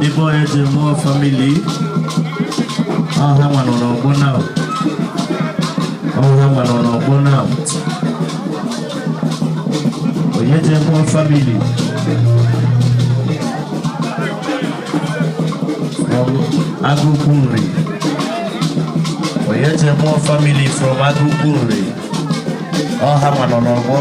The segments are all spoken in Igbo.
Ndị be onye ji mmụọ family, ọha nwa nọ n'ọgbọ now. Ọha nwa nọ n'ọgbọ now. Onye ji mmụọ family from Agụkwu Nri. Onye ji mmụọ family from Agụkwu Nri. Ọha nwa nọ n'ọgbọ.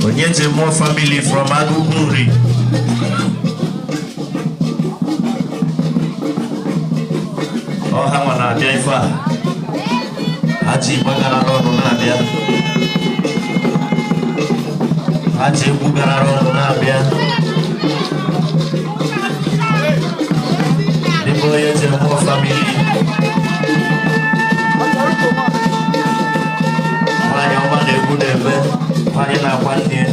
Onye ji mmụọ family from Agụkwu Nri. Ọha nwa na-abịa ife a. Ha ji igba gara n'ọnụ na-abịa. Ha ji egwu gara n'ọnụ na-abịa. Ndị bụ onye ji mmụọ family. Nwaanyị ọma na-egwu na-eme. Nwaanyị na-akwa nne ya.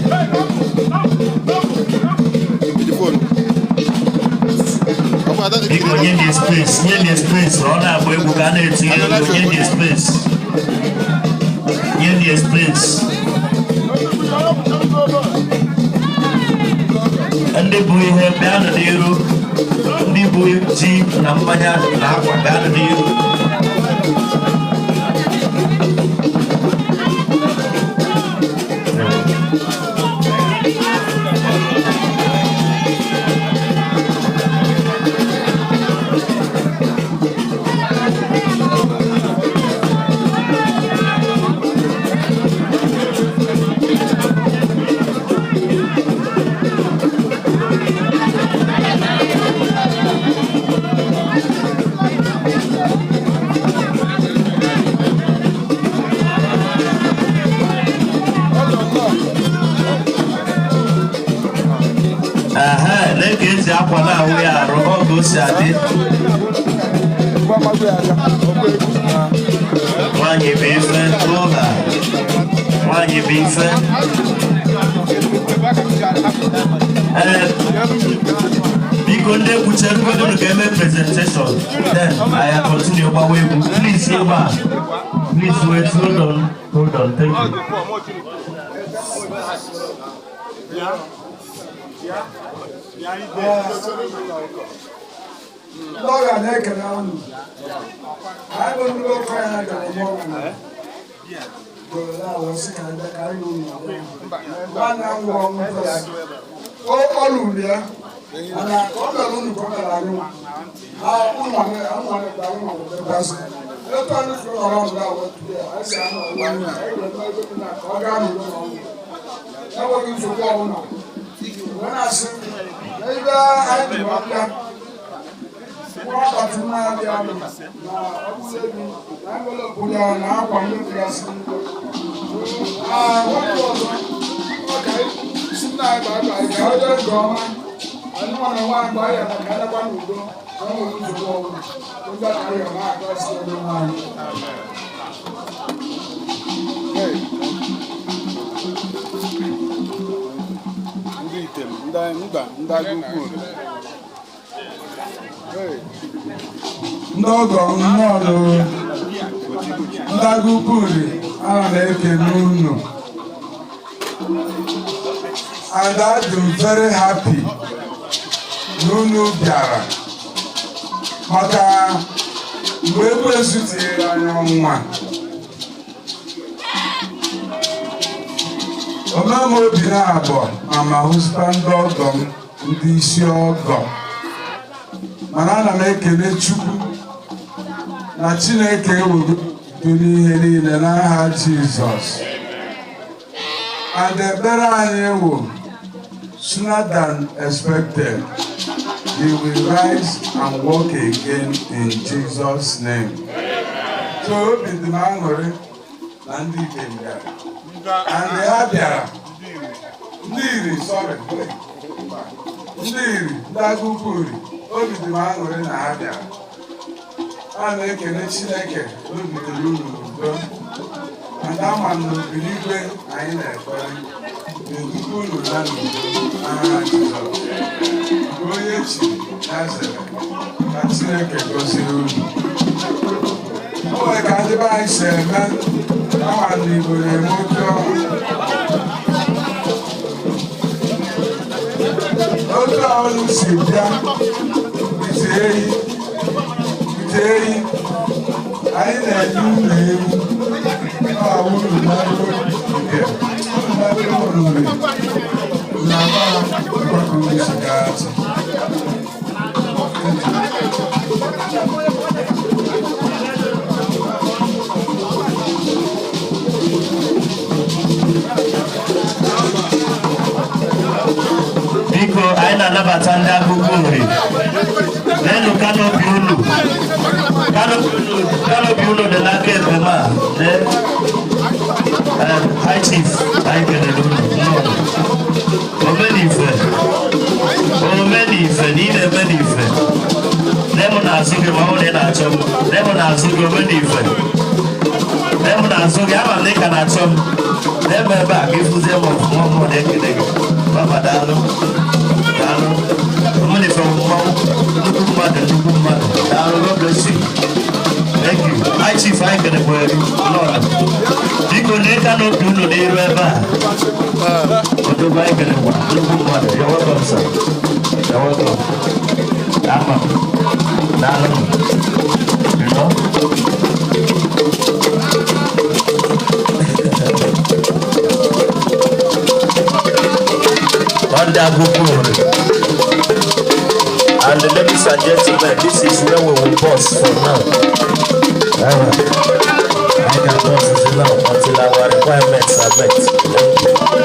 The phone. Biko, nye m space, nye m space. Ọ na-agba egwu ka a na-etinye ego. Nye m space, nye m space. Ndị bụ ihe, bịanụ n'iru. Ndị bụ ji na mmanya na akwa, bịanụ n'iru. Ehe, lee ka esi akwa na-ahụ ya arụ, ọ ka o si adị. Nwaanyị bụ ife ụlọ, nwaanyị bụ ife. Ee, biko, ndị ekwuchere unu ga-eme presentation, then I continue gbawa egwu. Please, ebe a, please wait, hold on, hold on. Thank you. Ndị ọga na-ekele unu. Anyị bụ ndị ofe ya gara eme ọga na wee sị ka anyị bịa ka anyị unu. Nwanne m nwụrụ ọnwụ, ọ lụrụ ya, mana ka ọ bịara unu ka ọ bịara anyị nwa ha unu anyị nwa wetekwasị etu anyị fụrụ ọrụ ọbụla wetu ya. Anyị si anụ ọrụ anyị wee mee ebe dị na ka ọ gaa n'udo na ọnwụ enweghị nsogbu ọbụla. Wee na-asị na ebe anyị ji bịa nwata na-abịa anụ na ọbụla elu na envelope ya na akwa ndị dịgasị. Nwoke ọzọ, ọ ka si nna anyị baa baa ka ọ jee nke ọma. Anyị nwa na nwaanyị gbaa ya na ka adakwa n'udo na enweghị nsogbu ọbụla. Ndị aka ya na-aga si ebe nwaanyị. Ndị item, ndị mba, ndị agụ ukwu. Hey. Ndị ọgọ, nnọọ. Ndị Agụkwuri, ana m ekele unu and I'm very happy na unu bịara, maka mgbe ekwensu tinyere anyị ọnwụnwa, omemobi na-abọ ma ma hụzikwa ndị ọgọ m, ndị isi ọgọ. Mana ana m ekele Chukwu na Chineke ewego udo n'ihe niile n'aha Jizọs. And ekpere anyị wụ, sooner than expected, he will rise and walk again in Jesus' name. So obi dị m aṅụrị na ndị Item bịara and ha bịara. Ndị iri, sorry, ndị iri, ndị Agụkwu Uri, obi dị m aṅụrị na ha bịara. A na-ekele Chineke na obi dịrị unu n'udo, and ama m na obirigwe anyị na-ekpere na-eduga unu na n'udo n'aha Jizọs. Nke onye chi ya zere, ka Chineke gọzie unu. O nwere ka ndị be anyị si eme, ama na Igbo na-eme oke ọrụ. a unu si bịa ite ehi, ite ehi, anyị na-enye unu ewu. Ọ unu mmadụ nke unu mmadụ oriri na agba mgbakọ unu si gaa. Biko, anyị na-anabata ndị akụkọ ori. Leenụ canopy unu. Canopy unu dị n'aka ekpe m a. Lee. High Chief, anyị kelere unu. Nnọọ. Omenife, omenife na ị na-eme n'ife. Lee m n'azụ gị ma ọ bụrụ na ị na-achọ m. Lee m n'azụ gị, omenife. Lee m n'azụ gị, ama m na ị ka na-achọ m. Lee m ebe a ka ịfụzie m ọfụma. Mmụọ na-ekele gị. Papa, daalụ. Daalụ. Omenife bụ mmanwụ. Nnukwu mmadụ, nnukwu mmadụ. Daalụ, God bless you. Thank you. High Chief, anyị kelekwere gị. Lord. Biko, lee canopy unu n'iru ebe a. Odogwu, anyị kelekwa. Nnukwu mmadụ. You're welcome, sir. You're welcome. Ama m. Daalụ. You know? Under Google. And ladies and gentlemen, this is where we will pause for now. Alright. I can pause it now until our requirements are met.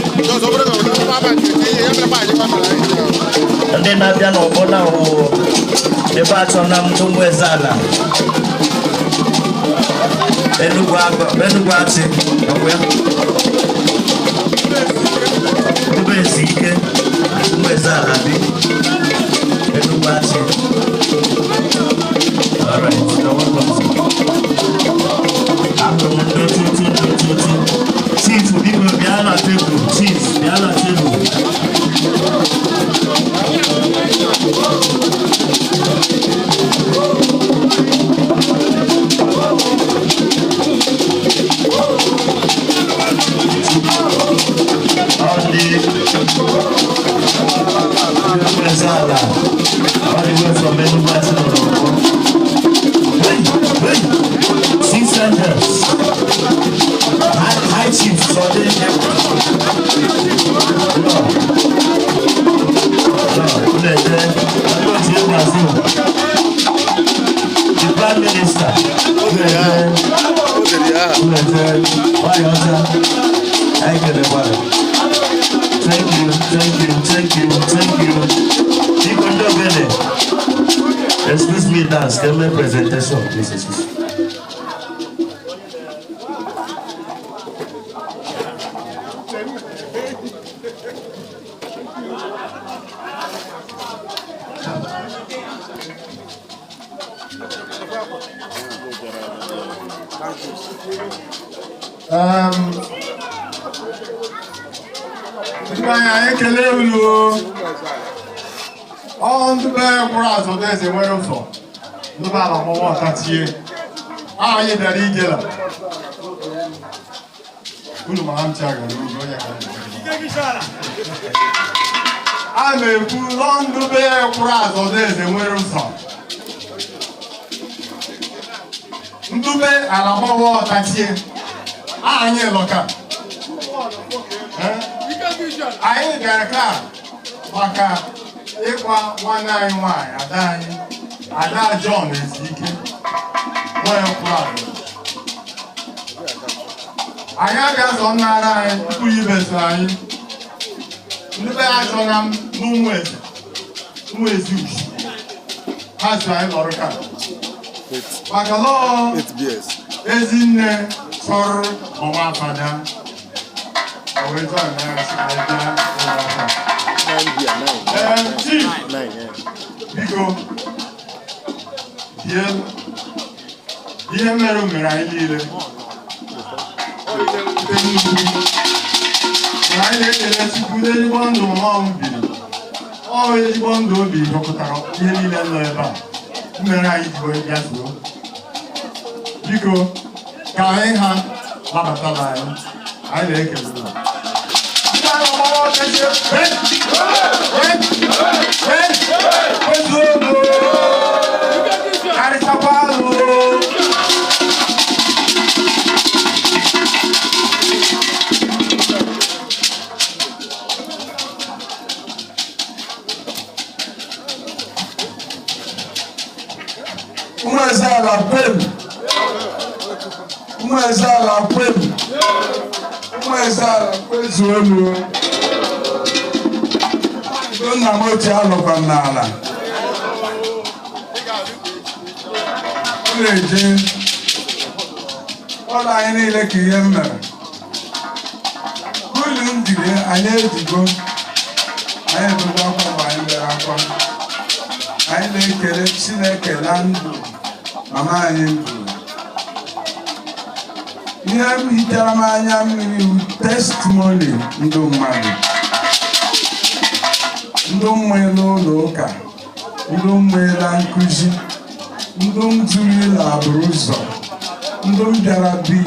Thank you. Ndị na-abịa n'ọgbọ na wụ ebe achọ na ndụ eze ala Enugwu Agụ, Enugwu Achị, ọkwa ya ebe ezi ike ụmụ eze ala bi Enugwu Achị. All right, you're welcome. Abụ m ndị otutu, ndị otutu. Chief, biko bịa na tebụl. Chief, bịa na tebụl. Ọ dị eze ala all the way from Enugu Achị nọ n'ọgbọ. Hey, hey, six angels. High Chief Sọdị. No. No, unu eje, ndị otu egwu azụ. The Prime Minister. Unu eje, unu eje, nwayọ ọcha. Anyị kelekwara. Thank you, thank you, thank you, thank you. Biko, ndị ogene. Excuse me, dance. Can we presentation, please? Excuse me. Ndị anyị ekele unu o. Ọ ndị be gwụrụ azụ eze nwere ụzọ ndị be ala mọnwa ọtatie anyị bịara ijela unu ma ha ncha gara ugwu onye ka m. A na-ekwu lọndụ be kwụrụ azọdụ eze nwere ụzọ. Ndube ala gbawa ọtachie. Anyị lọka. Anyị bịara ka maka ịkwa nwanne anyị nwanyị, ada anyị, ada John Ezike, nwee kwụrụ azọ. Anyị abịa zọ nnara anyị tupu ibeso anyị. Ndị be ya chọrọ m n'ụmụ eze, ụmụ ezi uchi. Ha si anyị lọrọ ka. Maka lọọ ezinne chọrọ ọnwa fada. O wee jụọ anyị ya sị anyị bịa ụlọ aka. Ee, Chief, biko, bie ihe mere mere anyị niile. Mgbe anyị na-ekele Chukwu n'ezigbo ndụ mama m biri, ọ ezigbo ndụ o biri jọpụtara ihe niile nọ ebe a mere anyị ji wee bịa zuo. Biko, ka anyị ha nabatala anyị, anyị na-ekele unu. Ndị agha gbara ọchịchị, kwezuo, karịchakwa alụ. Ụmụ Ezeala kwenu! Ụmụ Ezeala kwenu! Ụmụ Ezeala kwezuonu! Ndị nna m ochie alụkwa m n'ala. Ọ na-eje ụlọ anyị niile ka ihe m mere. Ulu m jiri anyị ejigo, anyị ebego akwa mgbe anyị bere akwa. Anyị na-ekele Chineke na ndụ mama anyị ndụ. Ihe m hichara m anya mmiri bụ testimony ndụ mmadụ. Ndụ mmụọ n'ụlọ ụka, ndụ mmụọ na nkụzi, ndụ m zuru ịla agbụrụ ụzọ, ndụ m bịara bi,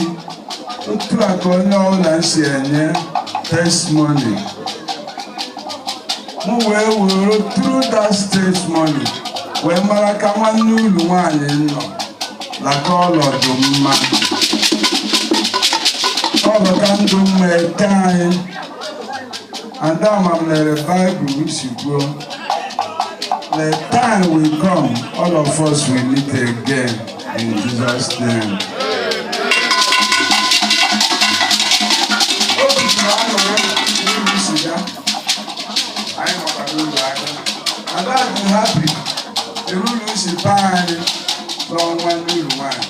otu a ka onye ọbụla si enye testimony. M wee were through that testimony wee mara ka nwanne ulu nwaanyị nọ na ka ọnọdụ mma. Ọ bụ ka ndụ mma eke anyị. Adama m lere Bible si kwuo, "The time will come, all of us will meet again in Jesus' name." Obi tụrụ aṅụrị n'uru siga, anyị nọkwara uru aka. Ada dị happy eruru si baa anyị n'ọnwa n'uru nwanyị.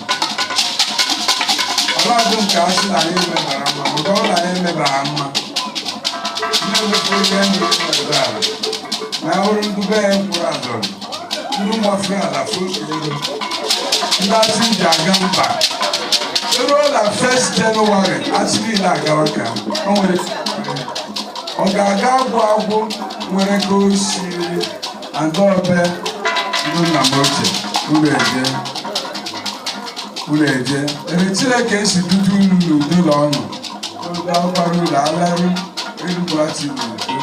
Ọlọdụ nke asị na anyị mebara mma, maka ọ na anyị mebara mma. Ndị wepụrụ ihe ndụ ebe ala na ọrụ ndube ya kwụrụ azọrọ, ndị mgbafuru ala foto ego, ndị asị ji aga mba. Eruo na 1st January, asị niile agawa ka o nwere ọ ga-aga agwụ agwụ nwere ka o siri adaobe. Ndị nna m ochie, unu eje, unu eje ebe Chineke si dudu unu n'udo na ọṅụ. Ụlọ ọgbara ụlọ alarụ Enugu achị n'udo,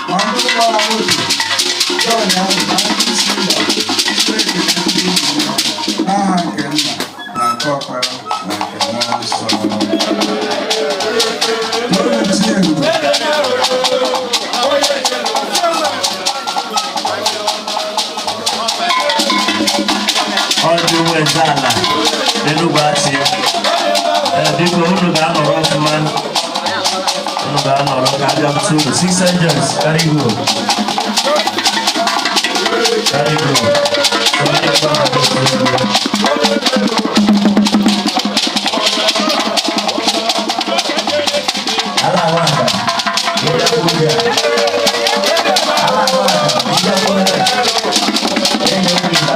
ma ndị gbara moto John ahụ na ndị isi ụlọ. Chineke na-edu unu n'aha nke Nna na nke Ọkpara na nke Mmụọ Nsọ. Toonu Chineke. Ọ dị ụmụ Ezeala Enugwu achị. Ee, biko, unu ga-anọrọ ọfụma, unu ga-anọrọ ka abịa m unu. Six Angels, carry go, carry go. Onye gbara ego. Ala nwata, ịbịa kwuo ya. Ala nwata, ịbịa kwuo ya. Enyi m ịba.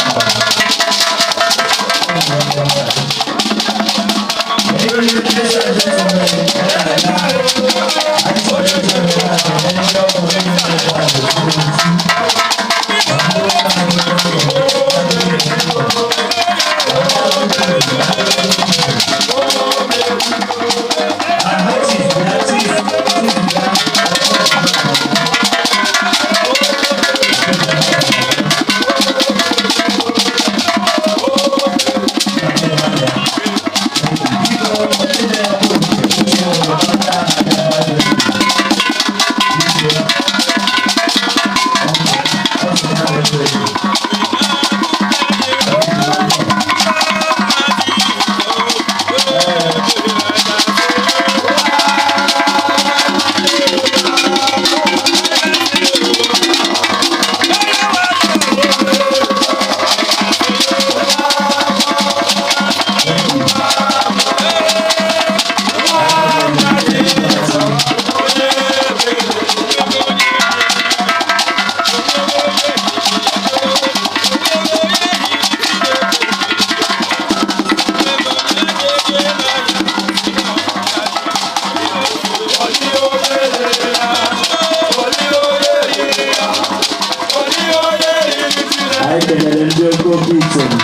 Thank you.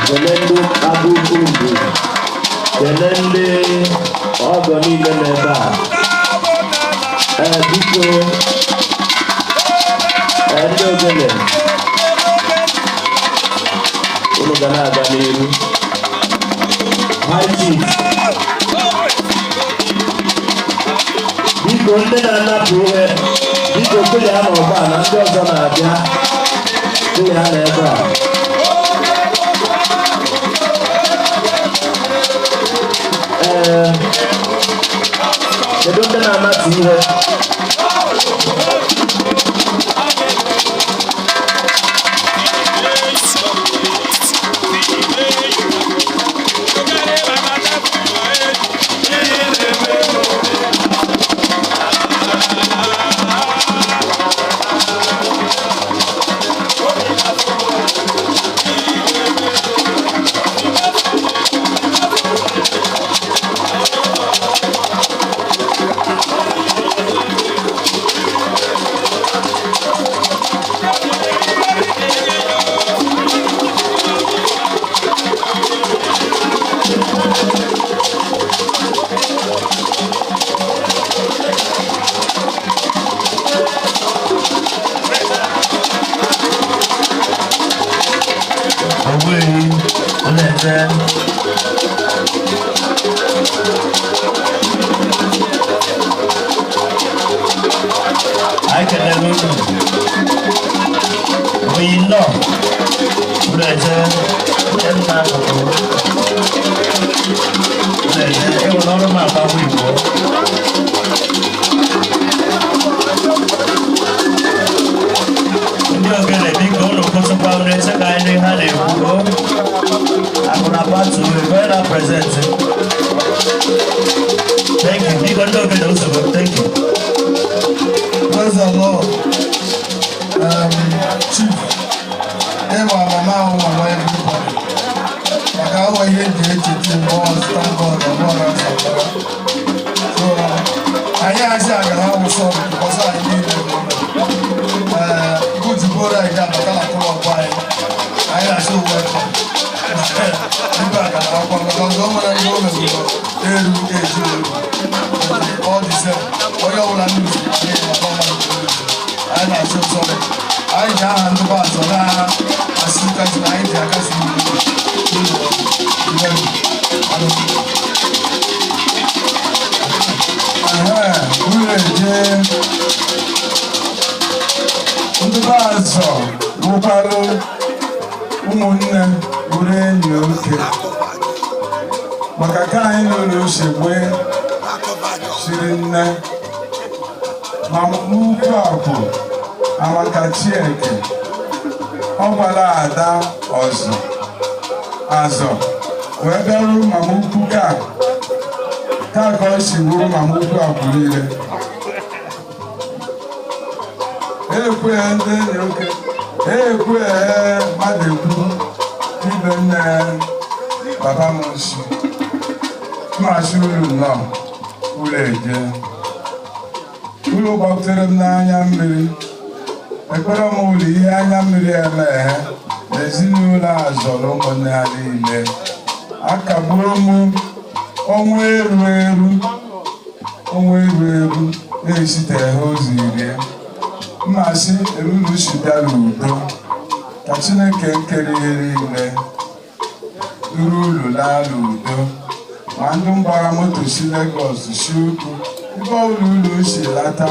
Kelee ndị Agụkwu Ugwu, kelee ndị ọgọ niile n'ebe a. Ee, biko, ee, ndị ogene, unu ga na-aga n'iru. High Chief, biko, ndị na-anapụ ihe, biko, kụlịa n'ọgba na ndị ọzọ na-abịa. Kụlịa na ebe a. Ee, kedu ndị na-anapụ ihe? Ogbuehi ụlọeze. Anyị kelere unu. Oyi nnọọ, ụlọeze nna akụkụ ụlọeze ịhụrụ ọrụ m agbagwo Igbo. Ndị ogene, biko, unu kwụsịkwa, unu eche ka anyị ha na-ekwu o akụna patu ebe na present. Thank you. Biko, ndị ogene, nsogbu. Thank you. Praise the Lord. Chief, ịma mama ahụ, mama everybody. Maka awọ ihe eji echeta mgbe ọ thank God ọ bụrụ na. So, anyị asị agara awụsọ because anyị niile bụ ee gujiboro anyị ga-abata na club anyị. Anyị na-asị welcome. Ibe agara akwụkwọ maka ọzọ o nwere ndị o mezuru eru eji eru. All the same, onye ọbụla ndị anyị anyị na-asị ụsọ anyị ji aha ndị azọ na-asị kasị na anyị ji akasi. Unu eje ndị be azọ wụkwarụ ụmụnne, bụrụ enyi oke maka ka anyị n'ụlọ osigbe siri nne ma nnukwu akwụ amaka Chieke ọ gwara ada ọzọ azọ wee bịaru mama ukwu ka ka ka ọ si wuru mama ukwu akwụ niile ekwe ndị enyi oke ekwe mmadụ ekwu ibe nne baba m nsi mmasị uru nnọọ ụlọ eje uru gbapụtere m n'anya mmiri. Ekpere m ụlọ ihe anya mmiri emeghe na ezinụlọ a zọrọ ụmụnne ha niile akagburu m ọnwụ eru eru, ọnwụ eru eru na-esiteghị ha ụzọ irie mmasị eruru si bịa n'udo. Ka Chineke nkere ihe niile duru ulu laa n'udo, ma ndị mgbara moto si Legọs si ugwu ebe ọbụla ulu si lata,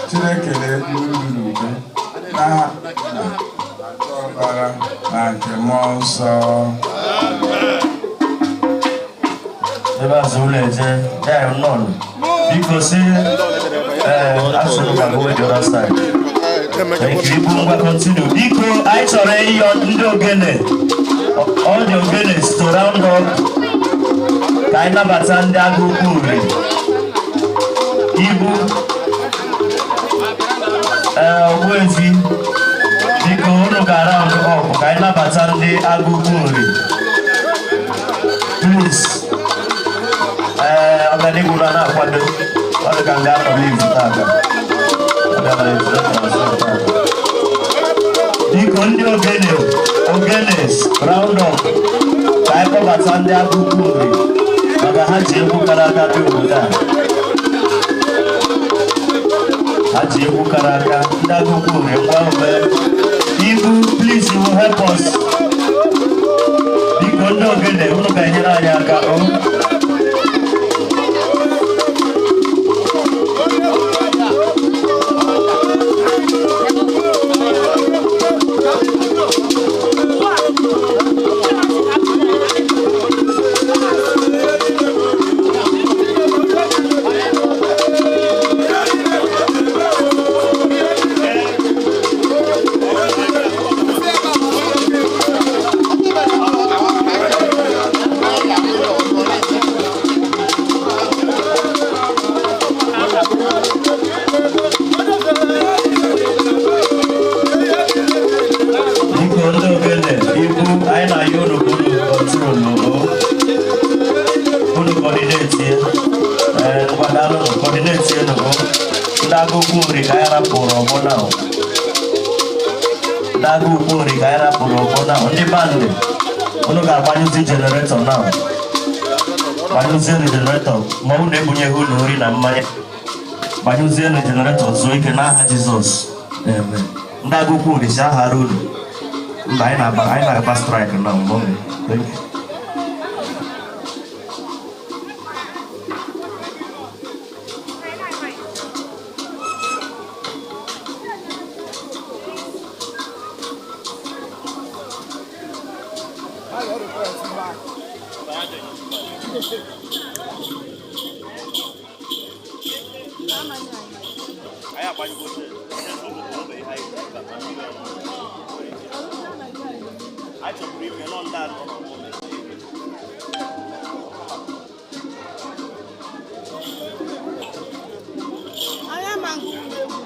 Chineke na-edu ulu n'udo na ọbara na nke mmụọ nsọ. Ebe azụ ụlọ eje ya nọ, biko, si ee asụrụ ka go the other side. Thank you. Ibu ngwa, continue. Biko, anyị chọrọ ịyọ ndị ogene, all the ogenes to round up ka anyị nabata ndị agụ ukwu uri ibu. Ee, Ogbuefi, biko, unu ga round up ka anyị nabata ndị agụ ukwu uri, please. Ee, ọganihu na na-akwado ọ dị ka nga anọ leave tata. Ọ bịa na leave tata. Biko, ndị ogene, ogenes, round up ka anyị kpọbata ndị Agụkwu Nri, maka ha ji egwu kara aka bịa obodo a. Ha ji egwu kara aka. Ndị Agụkwu Nri, ngwa ome ibu. Please, you will help us. Biko, ndị ogene, unu ga-enyere anyị aka o. Biko, ndị ogene, ibu anyị na-ayọ unu bụ unu control o, unu coordinate ya. Ee, ngwadalụ, coordinate ya nụ. Ndị Agụkwu Nri ka anyị rapụrụ ọgbọ na ndị Agụkwu Nri ka anyị rapụrụ ọgbọ na ndị band, unu ga-agbanyụzi generator na gbanyụzienụ generator, ma unu ebunyeghị unu nri na mmanya. Gbanyụzienụ generator, zuo ike n'aha Jizọs, amen. Ndị Agụkwu Nri si aghara unu mba, anyị na-agba strike na mommy. Thank you. Anyị chọburu ime nọ ndị anọ n'ọgbọ. Anya ma nke egwu.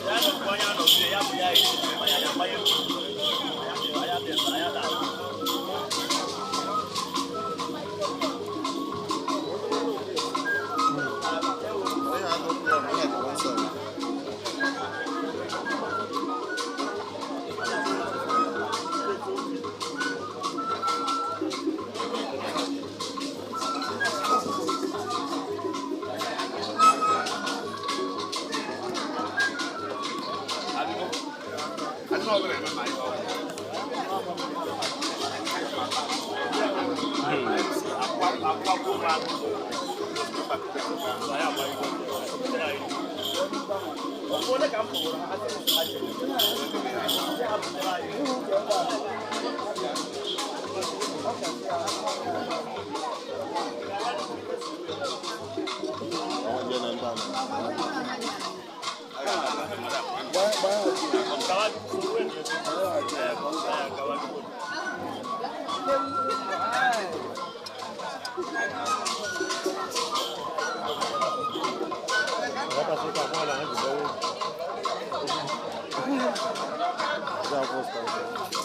Ya nọkwa onye anọgide ya bụ ya esi mmanya ya gbanye egwu. Ya bịa, ya da.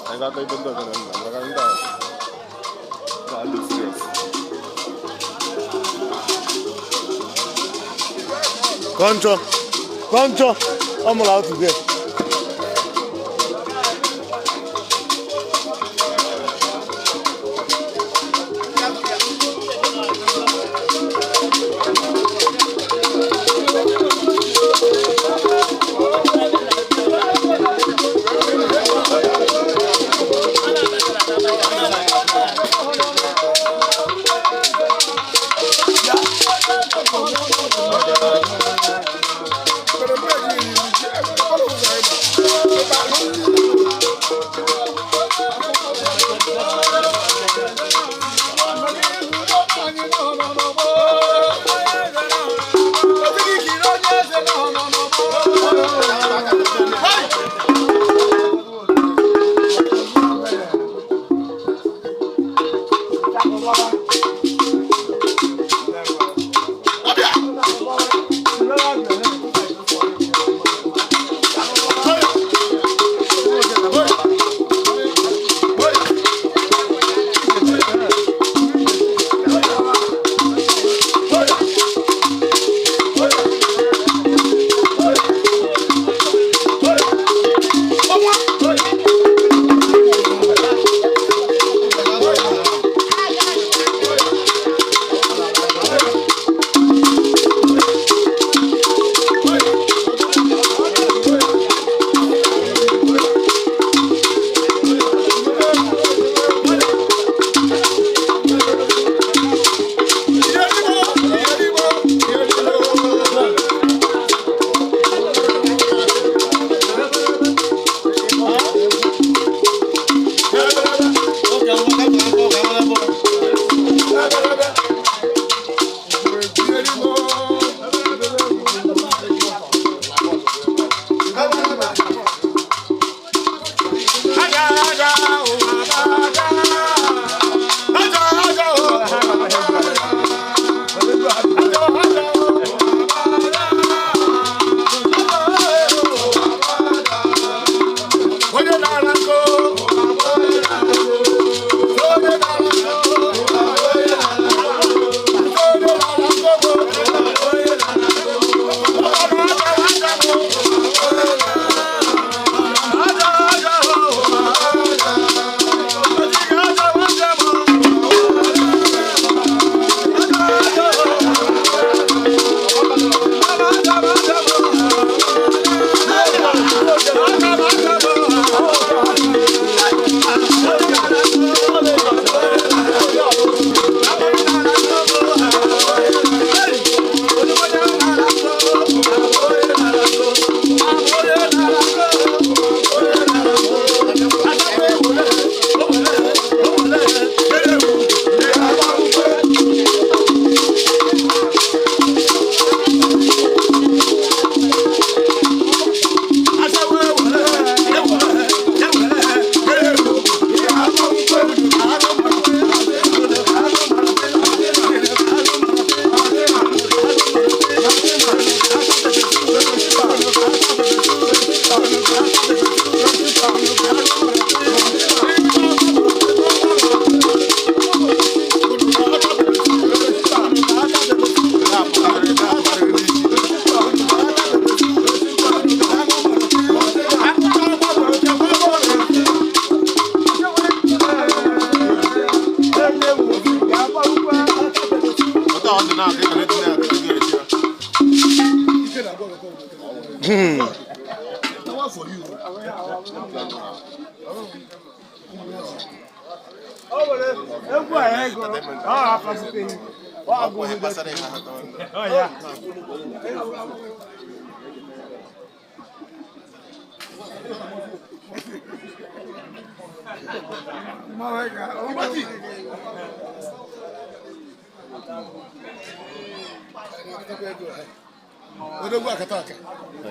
Anyị ga-ata ibe ndị ọzọ na nna maka ndị a ga-adị serious. Concho, Concho, I'm allowed to get.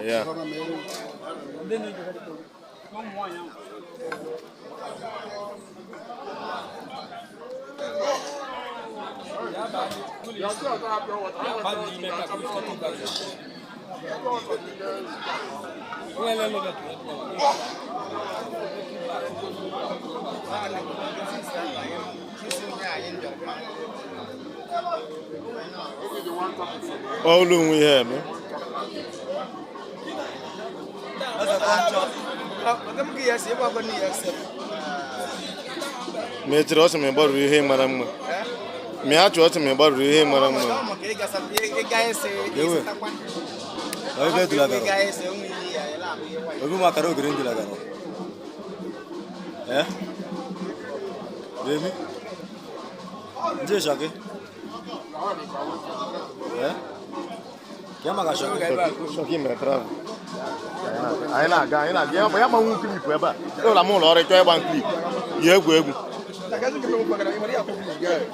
Yeah. Olu nwe ihe eme. Ma echere ọsọ ma ịgbarụrụ ihe mara mma. Ma ya chụọ ọsọ ma ịgbarụrụ ihe mara mma. Ewe. Oge dulagaro. Obi makara ogiri ndulagaro. Eh? Baby? Nje shake? Eh? Kya maka shake? Shoki mere travel. Anyị na-aga, anyị na-aga. Ya gbanwe klip ebe a. Ụlọ m ụlọ ọrụ chọọ ịgba klip. Ya egwu egwu. Thank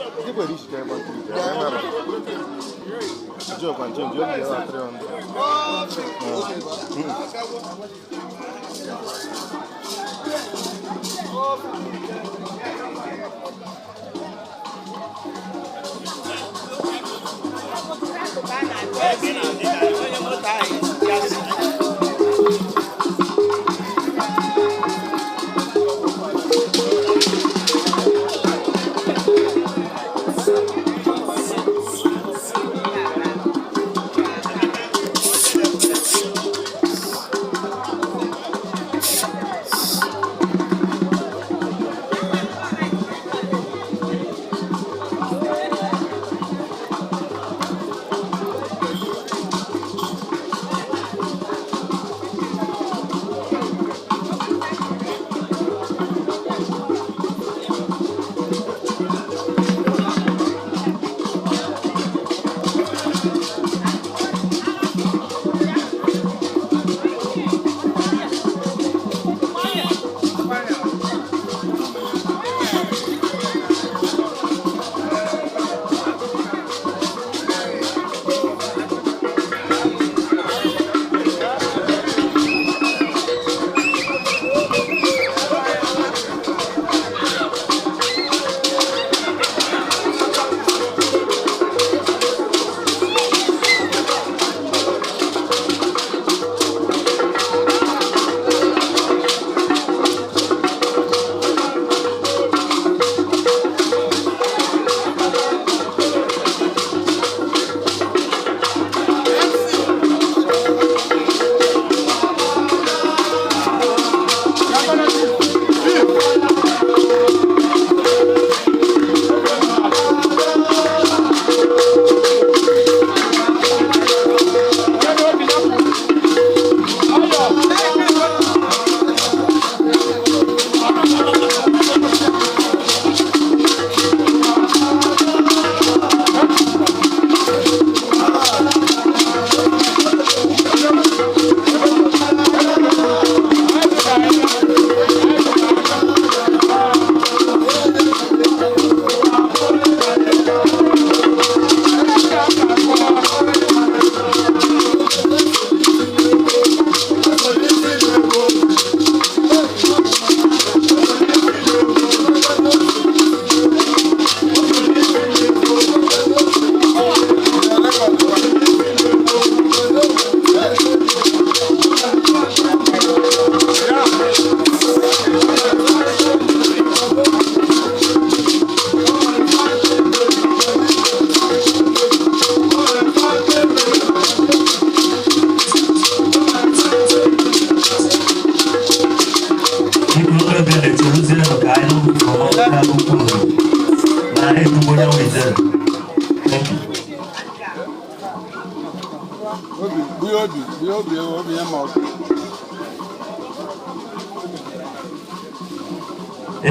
you. Obi, obi, obi ya ma ọkụ.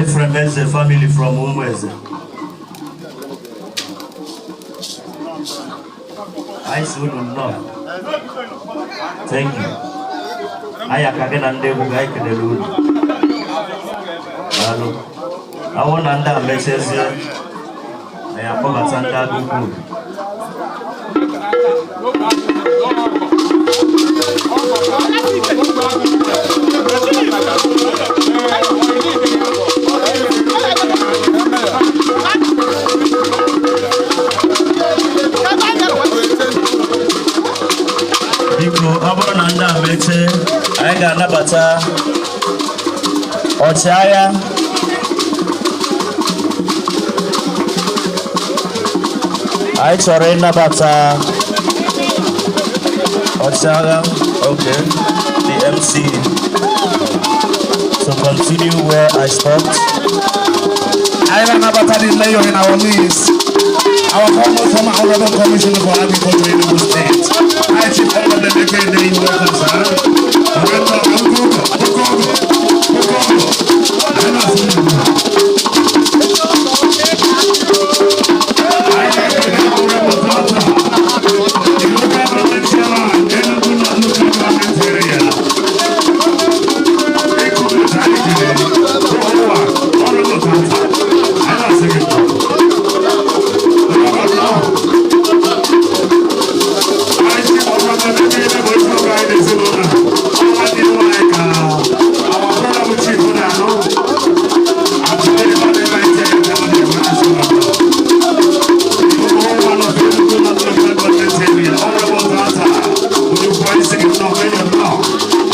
Ephraim Eze family from Umueze. Anyị si unu nnọọ. Thank you. Anyị aka gị na ndị egwu ga anyị kelere unu. Daalụ. Awụ na ndị a mechezie, anyị akpọbata ndị agụ ukwu. Biko, ọ bụrụ na ndị a mechie, anyị ga-anabata ọchịagha. Anyị chọrọ ịnabata ọchịagha, okay, the MC, to continue where I stopped. Anyị na-anabata the mayor in our midst, our former Honorable Commissioner for Agriculture in Enugu State. I Chief Honorable Emeka Ede, you welcome, sir. Welcome, Okogo, Okogo, Okogo. Anyị na-asị unu nnọọ. Anyị na-ekele Honorable Tata, the local government chairman, Enugu North Local Government Area. Eko anyị kelere, Ụwa, Honorable Tata. Anyị na-asị gị nnọọ. Nnọọ. Anyị sị ọbụla ebe ebe bụ isi ọga anyị n'ezinụlọ a. Ọnwa dị nwanyị ka our brother bụ chief na-anụ. Atụle ebe ebe anyị tinyere ebe ọ na-enwe asị na ọbụla. Ụwa nọ Enugu North Local Government Area, Honorable Tata, Onyekwu anyị sị gị nnọọ, Mayor nnọọ,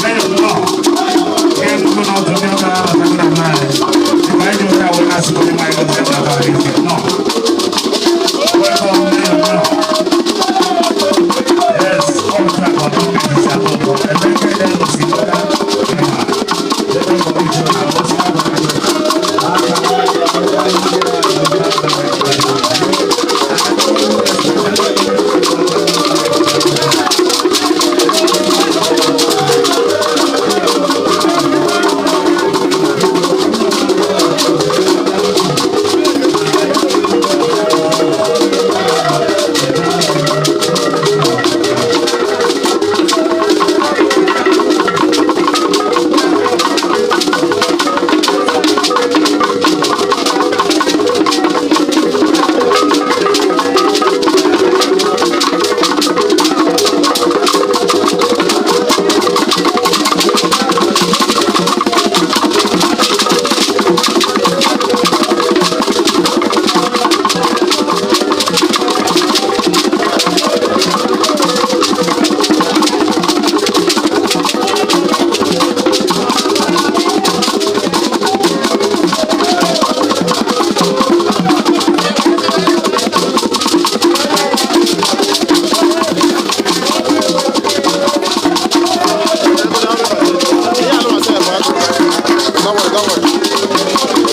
Mayor nnọọ. Enugu North ndị ọka na-abata na anyị. Dịka anyị ji oche a wee na-asị ka onye nwe anyị gọzie mmadụ ahụ isi. Nnọọ. Welcome, Mayor nnọọ. Yes, all the time, but don't be disappointed. And then get them to see what that. Don't worry, don't worry.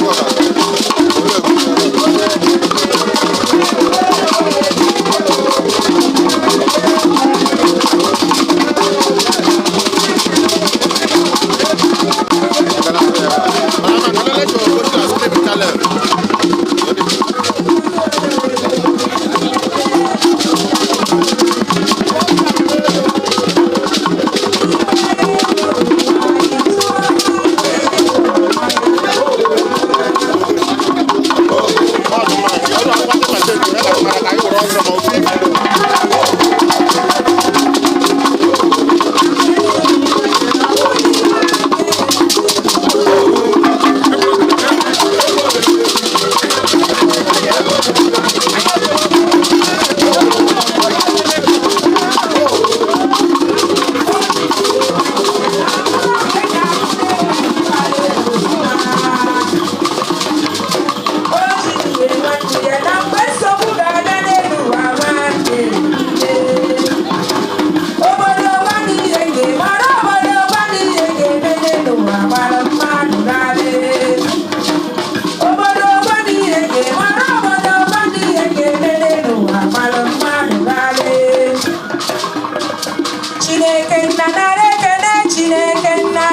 Chineke nna nara ekele, Chineke nna,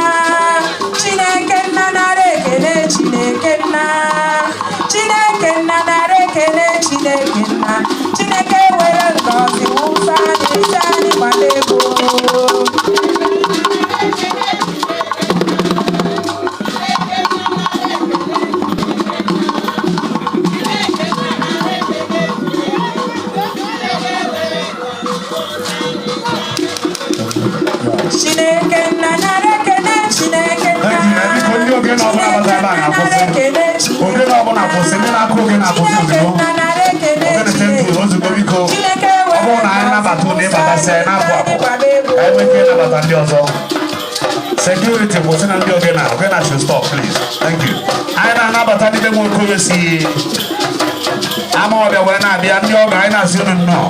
Chineke nna nara ekele, Chineke nna, Chineke nna nara ekele, Chineke nna, Chineke were ngọzi wụsa anyị, sị anyị gbaba egwu. Chineke nna nara ekele, Chineke nna. Thank you. Biko, ndị ogene ọbụla batara ebe a ga-akwụsị. Ekele Chineke. Ogene ọbụla kwụsị, ndị na-akụ ogene akwụsị ozugbo. Ogene, thank you, ozugbo biko. Ọ bụrụ na anyị nabata ụnụ, ịbatasị anyị na-apụ apụ. Ka anyị nwee ike ịnabata ndị ọzọ. Security, kwụsị na ndị ogene. Ogene should stop, please. Thank you. Anyị na-anabata ndị be nwoke si ama ọbịa wee na-abịa, ndị ọgọ anyị na-asị unu nnọọ.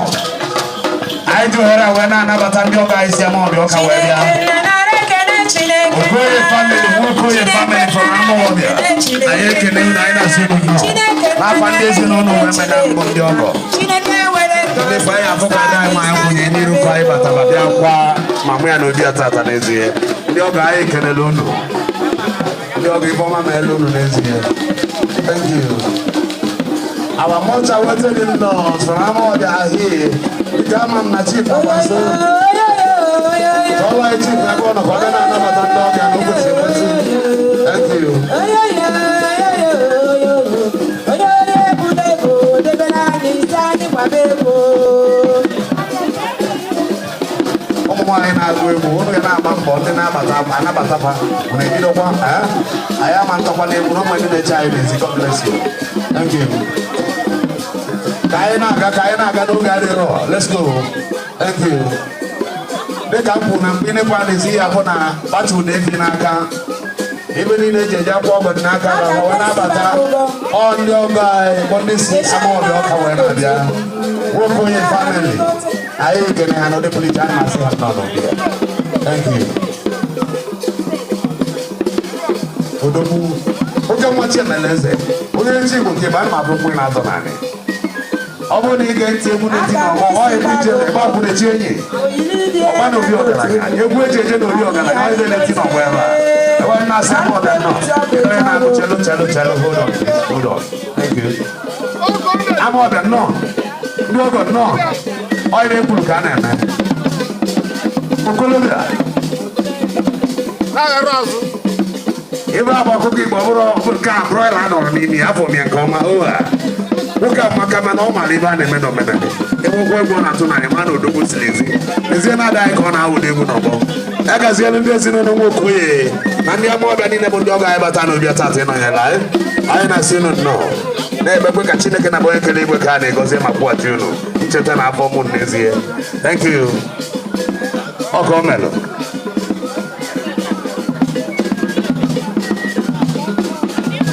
Anyị ji ohere a wee na-anabata ndị ọgọ anyị si ama ọbịa ọka wee bịa. Okoye family, Nwokoye family from Amawbia. Anyị ekele unu, anyị na-asị unu nnọọ. N'afa ndị ezinụlọ wee mena mbụ ndị ọgọ. Ndị ife anyị afọ ka ada anyị nwaanyị kwụnye n'iru ka anyị batara bịa kwa ma mụ ya na obi atata n'ezie. Ndị ọgọ, anyị ekelele unu. Ndị ọgọ, ife ọma meela unu n'ezie. Thank you. Our much awaited in-laws from Amawbia are here. Ike ama m na chief agbaso. Ọlá chief ebe ọ nọ ka ọ bịa na-anabata ndị ọbịa na o kwesịrị ekwesị. Thank you. Onye onye ebule ego debere anyị isi anyị gbaba ego. Ụmụ nwaanyị na-agụ egwu, ụnụ ga na-agba mbọ ndị na-abata anabatakwa unu ebidokwa, eh? Anyị ama ntakwa n'egwu na ụmụ ndị na-eche anyị n'ezi. God bless you. Thank you. Ka anyị na-aga, ka anyị na-aga n'oge adịrọ. Let's go. Thank you. Dịka m kwuru na mgbe ịnekwa n'ezi ya, hụ na gbatu na efi n'aka ebe niile eji eje akwụ ọgọ dị n'aka na wee na-abata ọ ndị ọgọ anyị bụ ndị si ama ọbịa ọka wee na-abịa, nwoke onye family. Anyị ekene ha n'ụdị pụrụ iche, a na-asị ha nnọọ n'obi ya. Thank you. Odogwu oke nwa Chiemela eze onye nchi Igbo nke ebe a ma abụ nkwụ na-azọ naanị ọ bụrụ na ị ga-eti egwu na-eti n'ọgbọ ọ egwu ijele ebe akwụ na-echi enyi ọgba na obi ọgaranya, egwu eji eje na obi ọgaranya, ọ ebe na-eti n'ọgbọ ebe a ebe anyị na-asị ama ọbịa nọ. Ebe onye na-agụ chelu chelu chelu. Hold on, please, hold on. Thank you. Ama ọbịa nnọọ, ndị ọgọ nnọọ. Ọ ebe ekwuru ka a na-eme okolobịa. Na-aghara azụ. Ebe agba ọkụkọ Igbo ọ bụrụ nke a broiler a nọrọ n'ime ya, afọ m ya nke ọma. Oha nwoke amaka, mana ọ mara ebe a na-eme n'omenala. Enwekwa egwu ọ na-atụ narị ma na odogwu siri ezi ezie na-ada anyị ka ọ na-awụda egwu n'ọgbọ ya. Gazielu ndị ezinụlọ Nwokoye na ndị ama ọbịa niile bụ ndị ọgọ anyị bata n'obi atata ịnọnyere anyị. Anyị na-asị unu nnọọ, na-ekpekwe ka Chineke na onye kere igwe ka a na-egozi ma kwụghachi unu ncheta na afọ mụ n'ezie. Thank you. Ọ ka o melụ.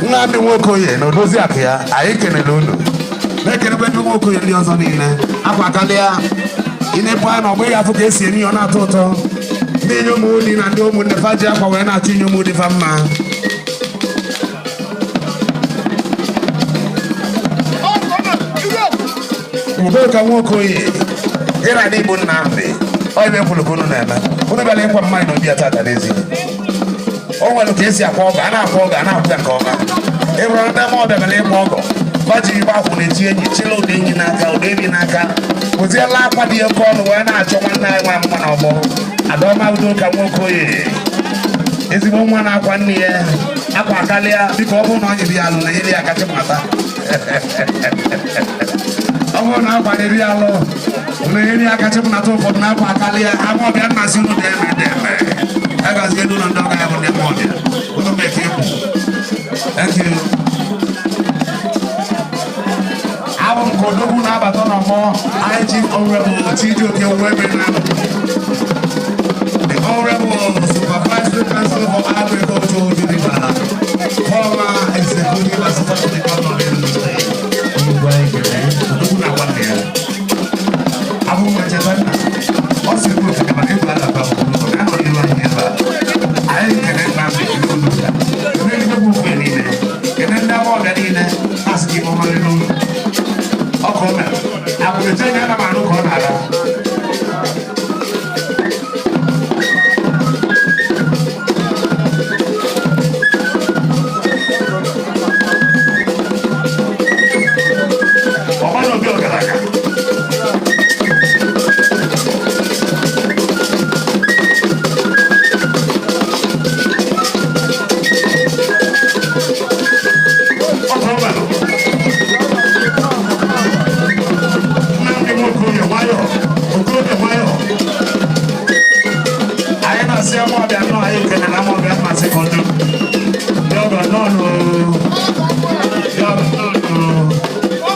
Nnamdị Nwokoye na odozi akụ ya, anyị kelele unu, na-ekelekwa ndị Nwokoye ndị ọzọ niile. Akwa kalịa ịna-epu anya na ọgbọ ya, afụ ka esi eri ya, ọ na-atọ ụtọ. Ndị enye ụmụ na ndị ụmụnne fa ji akwa wee na-achọ inye ụmụ dị fa mma. Udoka Nwokoye ịra n'Igbo, Nnamdị, ọ ebe ekwuru ka unu na-eme. Unu bịara ịkwa mmanya na obi ya tata n'ezie. O nwere ka esi akwa ọgọ, a na-akwa ọgọ, a na-akwụ ya nke ọma. Ịbụrụ ndị ama ọbịa bịara ịkwa ọgọ, baji igbe akwụ na-eti enyi chịla ụda enyi n'aka, ụda enyi n'aka, kụziela akwa dị oke ọnụ wee na-achọ nwanne anyị nwa mma n'ọgbọ. Adaọma Udoka Nwokoye, ezigbo nwa na-akwa nne ya akwa kalịa. Biko, ọ bụrụ na ọ nyere ya alụ na nyere ya kacha mata, ọ bụrụ na akwanyere ya alụ na nyere ya kacha mnata, ụfọdụ na-akwa kalịa. Ama ọbịa, nnazi unu na-eme na-eme agazie n'ụlọ ndị ọga ya bụ ndị ama ọbịa unu meke egwu. Thank you. Abụ m ka odogwu na-abata n'ọgbọ anyị, Chief Honorable Chijioke Nwemena, the Honorable Supervisory Council for Agriculture, Oji River, former Executive Assistant to the Governor of Enugu State. Nnukwu anyị kere odogwu na nwanne ya. Abụ m echeta nna ọ sị kwuru osikapa na egwu alaba obodo ya nọ n'iru anyị ebe a. Anyị kere Nnamdị Iluka, ndị ezigbo ofe niile, kene ndị ama ọbịa niile, asị gị ọmarị n'ụlọ ọkụ o mere akwụkwọ enyi ana m anụ ka ọ na-aga. Amawbia nnọọ, anyị kelere Amawbia mmasị kọdụ. Ndị ọgọ nnọọ nụ. Ndị ọgọ nnọọ nụ.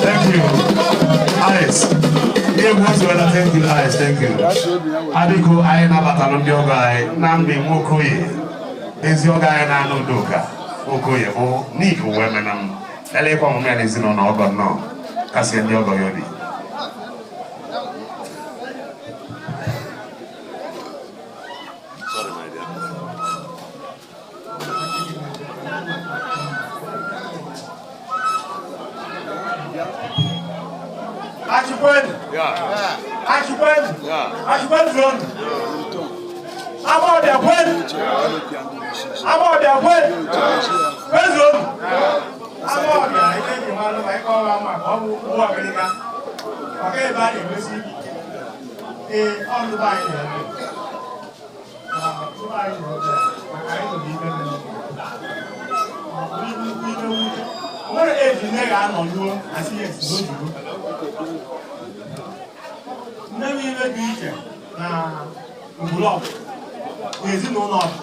Thank you. Alice. Ndị egwu ozuola, thank you, Alice, thank you. Adịko anyị nabatalụ ndị ọgọ anyị, Nnamdi Nwokoye, ezi ọgọ anyị na-anụ Udoka Nwokoye bụ Nick Uwemena m. Elekwa ọmụmụ ya na ezinụlọ ọgọ nnọọ, kasị ndị ọgọ ya obi. Sorry, my dear. Achị kwenu. Achị kwenu. Achị kwenu zonu. Amawbia kwenu. Amawbia kwenu. Kwezuonu. Amawbia ihe eji mmanụ ma ịkọwa maka ọ bụ ụwa ọgịrịga. Maka ebe a na-egosi ee ọnụ be anyị na-ebe. Ma tụba anyị na-ebe maka anyị nọ n'ime mmiri. Nnukwu ihe mwute. O nwere eji nne ga-anọ ruo asị ya esi n'ojigo. Nne m ibe dị iche na ngwuru ọbụ na ezinụlọ ọbụ.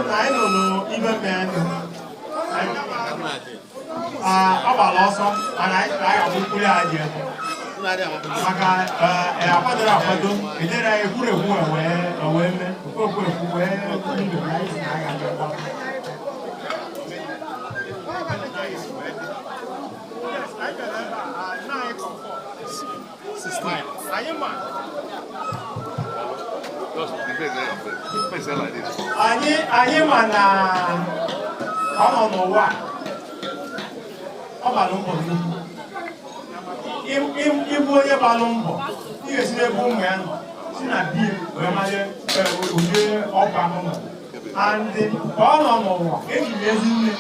Na anyị nọ n'ibe mmemme ọ gbara ọsọ, mana anyị sịrị anyị ga-abụ mkpụrụ ya ji ebe maka akwadoro akwado ejere anyị ekwurekwu wee mee okwu ekwu wee kwuru ibe na anyị sị na anyị ga-abịa gbapụ. Yes, anyị bịara ebe a, nna anyị comfort. Anyị ma Just the face there, your face. Face there like this. Anyị ma na ọ nọ n'ụwa a, ọ gbara mbọ nnukwu. Ịbụ onye gbalụ mbọ, ị ga-esi n'ebe ụmụ ya nọ si na bie wee manye ụdị ọgwụ ahụ nọ and ka ọ nọ n'ụwa ejiri ezi nne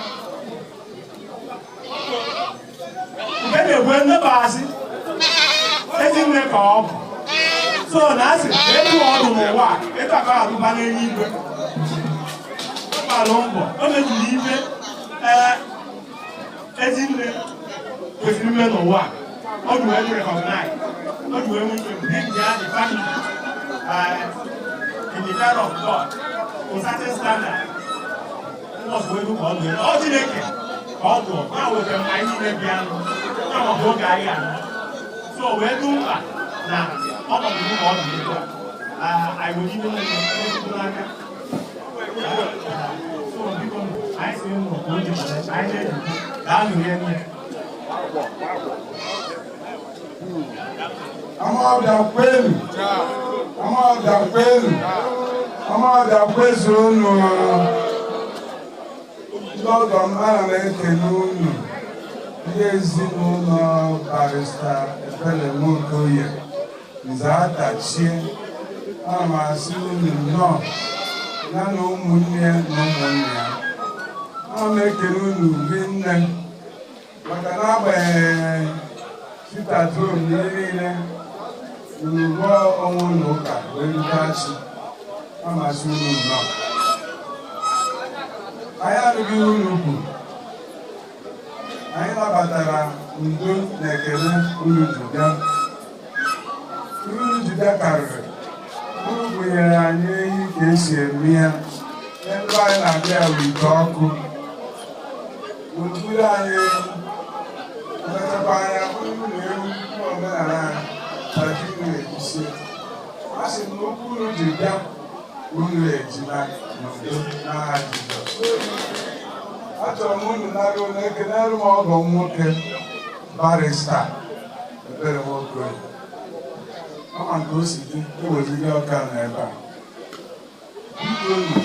nke na-ekwe nnebasị ezi nne ka ọ bụ so na asị etu ọ dị n'ụwa a, etu a ka ọ ga-adụba n'eluigwe. Ọ gbalụ mbọ, o mejiri ife ee ezi nne kwesịrị ime n'ụwa a. Ọ dị wee recognize, ọ dị wee nwee ike bring ya the family in the fear of God to certain standard. Mbọsị wee ka ọ dị ọ Chineke ka ọ dụọ ya wetara m anyị niile bịa nụ ya maka oge anyị anọ so wee dị mkpa na ọnọdụ ka ọ dị ugbu a anyị nwere ime ezigbo n'aka. So biko, anyị si ụmụ ka o ji anyị na-eji daalụ ihe niile. Amawbia kwenu! Amawbia kwenu! Amawbia kwezuonu! Ndị ọgọ m, ana m ekele unu, ndị ezinụlọ Barrister Ebele Nwokoye Nze Atachie. Ana m asị unu nnọọ ya na ụmụnne ya na ụmụnne ya. Ana m ekele unu rinne maka na agbanyeghị sit-at-home na ihe niile, unu rụọ onwe unu ụka wee rute achị. Amasị unu nnọọ. Anyị anụghị ihe unu kwuru. Anyị nabatara udo na ekele unu ji bịa. Ihe unu ji bịa karịrị. Unu gụnyere anyị ehi ka esi eme ya. Ebe anyị na-abịa bụ ite ọkụ. Unu buru anyị ehi, mechakwa anya bụrụ unu ewu n'omenala anyị taji unu ejisie. A sị m na okwu unu ji bịa, unu ejila n'udo n'aha Jizọs. Achọrọ m unu nara unu ekelere m ọgọ m nwoke, Barrister Ebere Nwokoye. Ọma nke o si dị eweziga ọka nọ ebe a. Biko unu,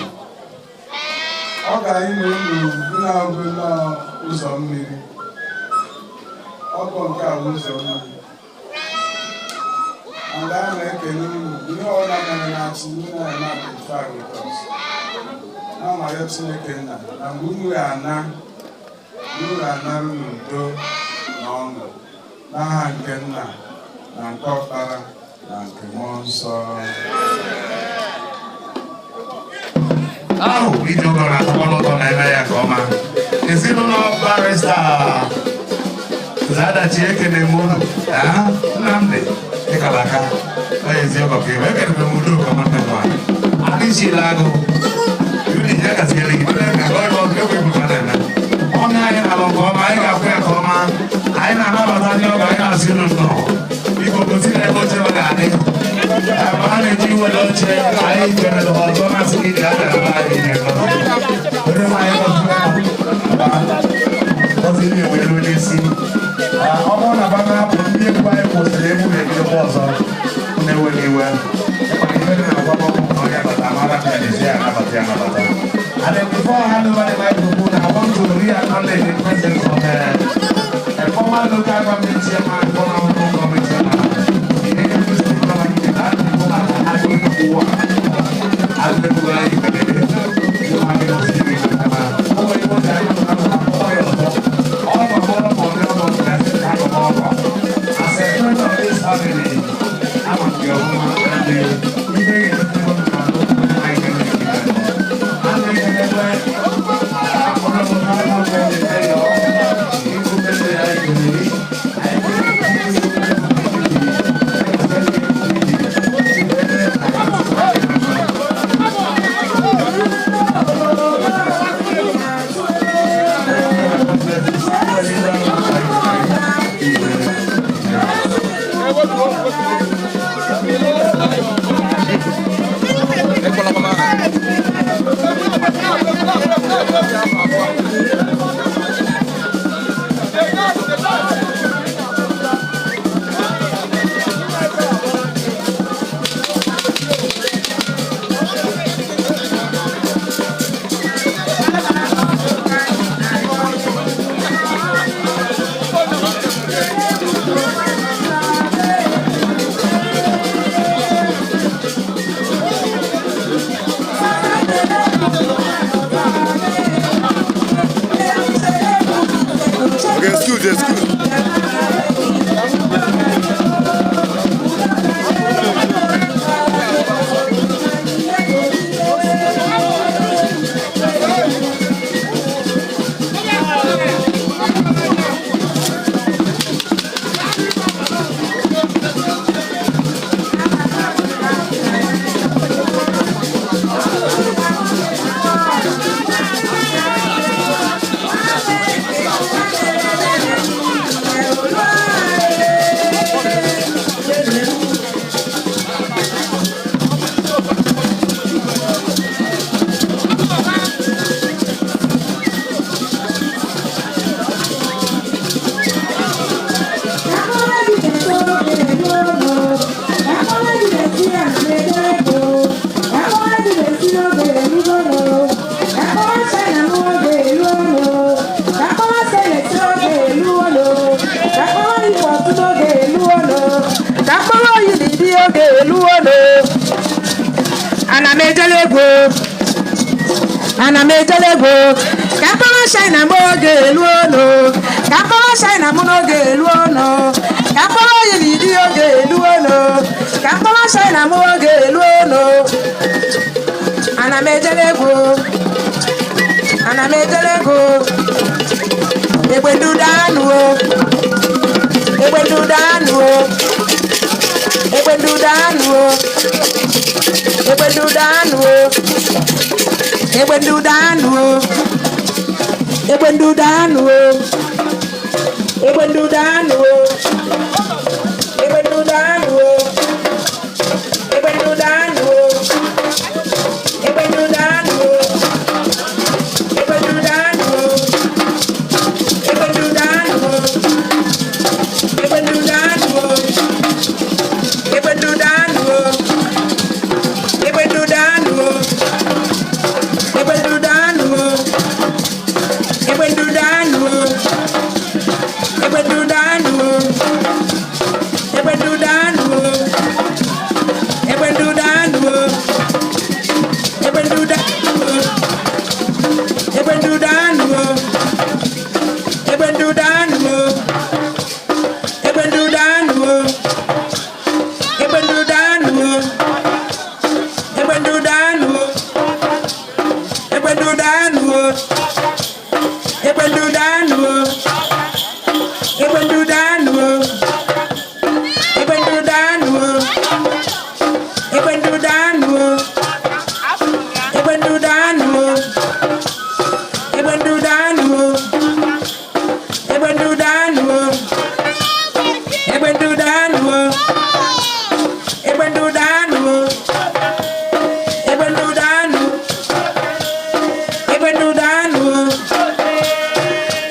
ọ ga anyị na unu na-abụ ụzọ mmiri. Ọgọ nke a bụ ụzọ mmiri. And a na-ekele unu ihe ọbụla mere na-achị unu na-eme identify with us. Na-amarịọ Chineke nna na mgbe unu ga-ana, unu ga-anarụ n'udo na ọṅụ n'aha nke nna na nke ọkpara na nke mmụọ nsọ. Ahụ ije ụlọ na-atọkwa n'ụtọ na-eme ya nke ọma. Ezinụlọ Barrister Zadachi, ekele m unu. Nnamdị. Ịkara aka ọ ya ezi ọgọ ka ebe ekelere m Udoka nwanne m nwaanyị adịchila agụ yuri ya gaziere gị ka ọ ọ egwu egwu ka na-eme ọnụ anyị na-alụ nke ọma, anyị ga-akwụ ya nke ọma. Anyị na-anabata ndị ọgọ, anyị na-asị unu nnọọ. Biko gosi na ebe oche ọ ga-adị ma a na-eji iwere oche anyị jere ọzọ na-asị gị gaa gara be anyị nye ngọzi. Onye nwe anyị gọziri ewere onye isi. Ọ bụrụ na ba na-apụ, ndị egwu anyị kwụsịrị egwu ga-ebidokwa ọzọ. Na-enweghị iwe ịkwara ife dị na agwa na onye bata mara ka ezi anabata ya anabata. And then before I hand over the microphone, I want to re-acknowledge the presence of a former local government chairman, former local government chairman, the Enugu State Government, and the former Agriculture As a friend of this family, I'm a girl, and the Okay, excuse, excuse. Ana m ejele egwu, ana m ejele egwu ka mkpụrụ shina m oge elu ono, ka mkpụrụ shina m n'oge elu ono, ka mkpụrụ oyili dị oge elu ono, ka mkpụrụ shina m oge elu ono. Ana m ejele egwu, ana m ejele egwu. Egbe ndudu anụ o, egbe ndudu anụ o, egbe ndudu anụ o, egbe ndudu anụ o, egbe ndudu anụ o, egbe ndudu anụ o, egbe ndudu anụ o, egbe ndudu anụ o, egbe ndudu anụ o, egbe ndudu anụ o, egbe ndudu anụ o, egbe ndudu anụ o, egbe ndudu anụ o, egbe ndudu anụ o, egbe ndudu anụ o, egbe ndudu anụ o, egbe ndudu anụ o, egbe ndudu anụ o. Egbe daanụ o. Egbe daanụ o. Egbe daanụ o. Egbe daanụ o. Egbe daanụ o. Egbe daanụ o. Egbe daanụ. Egbe daanụ o.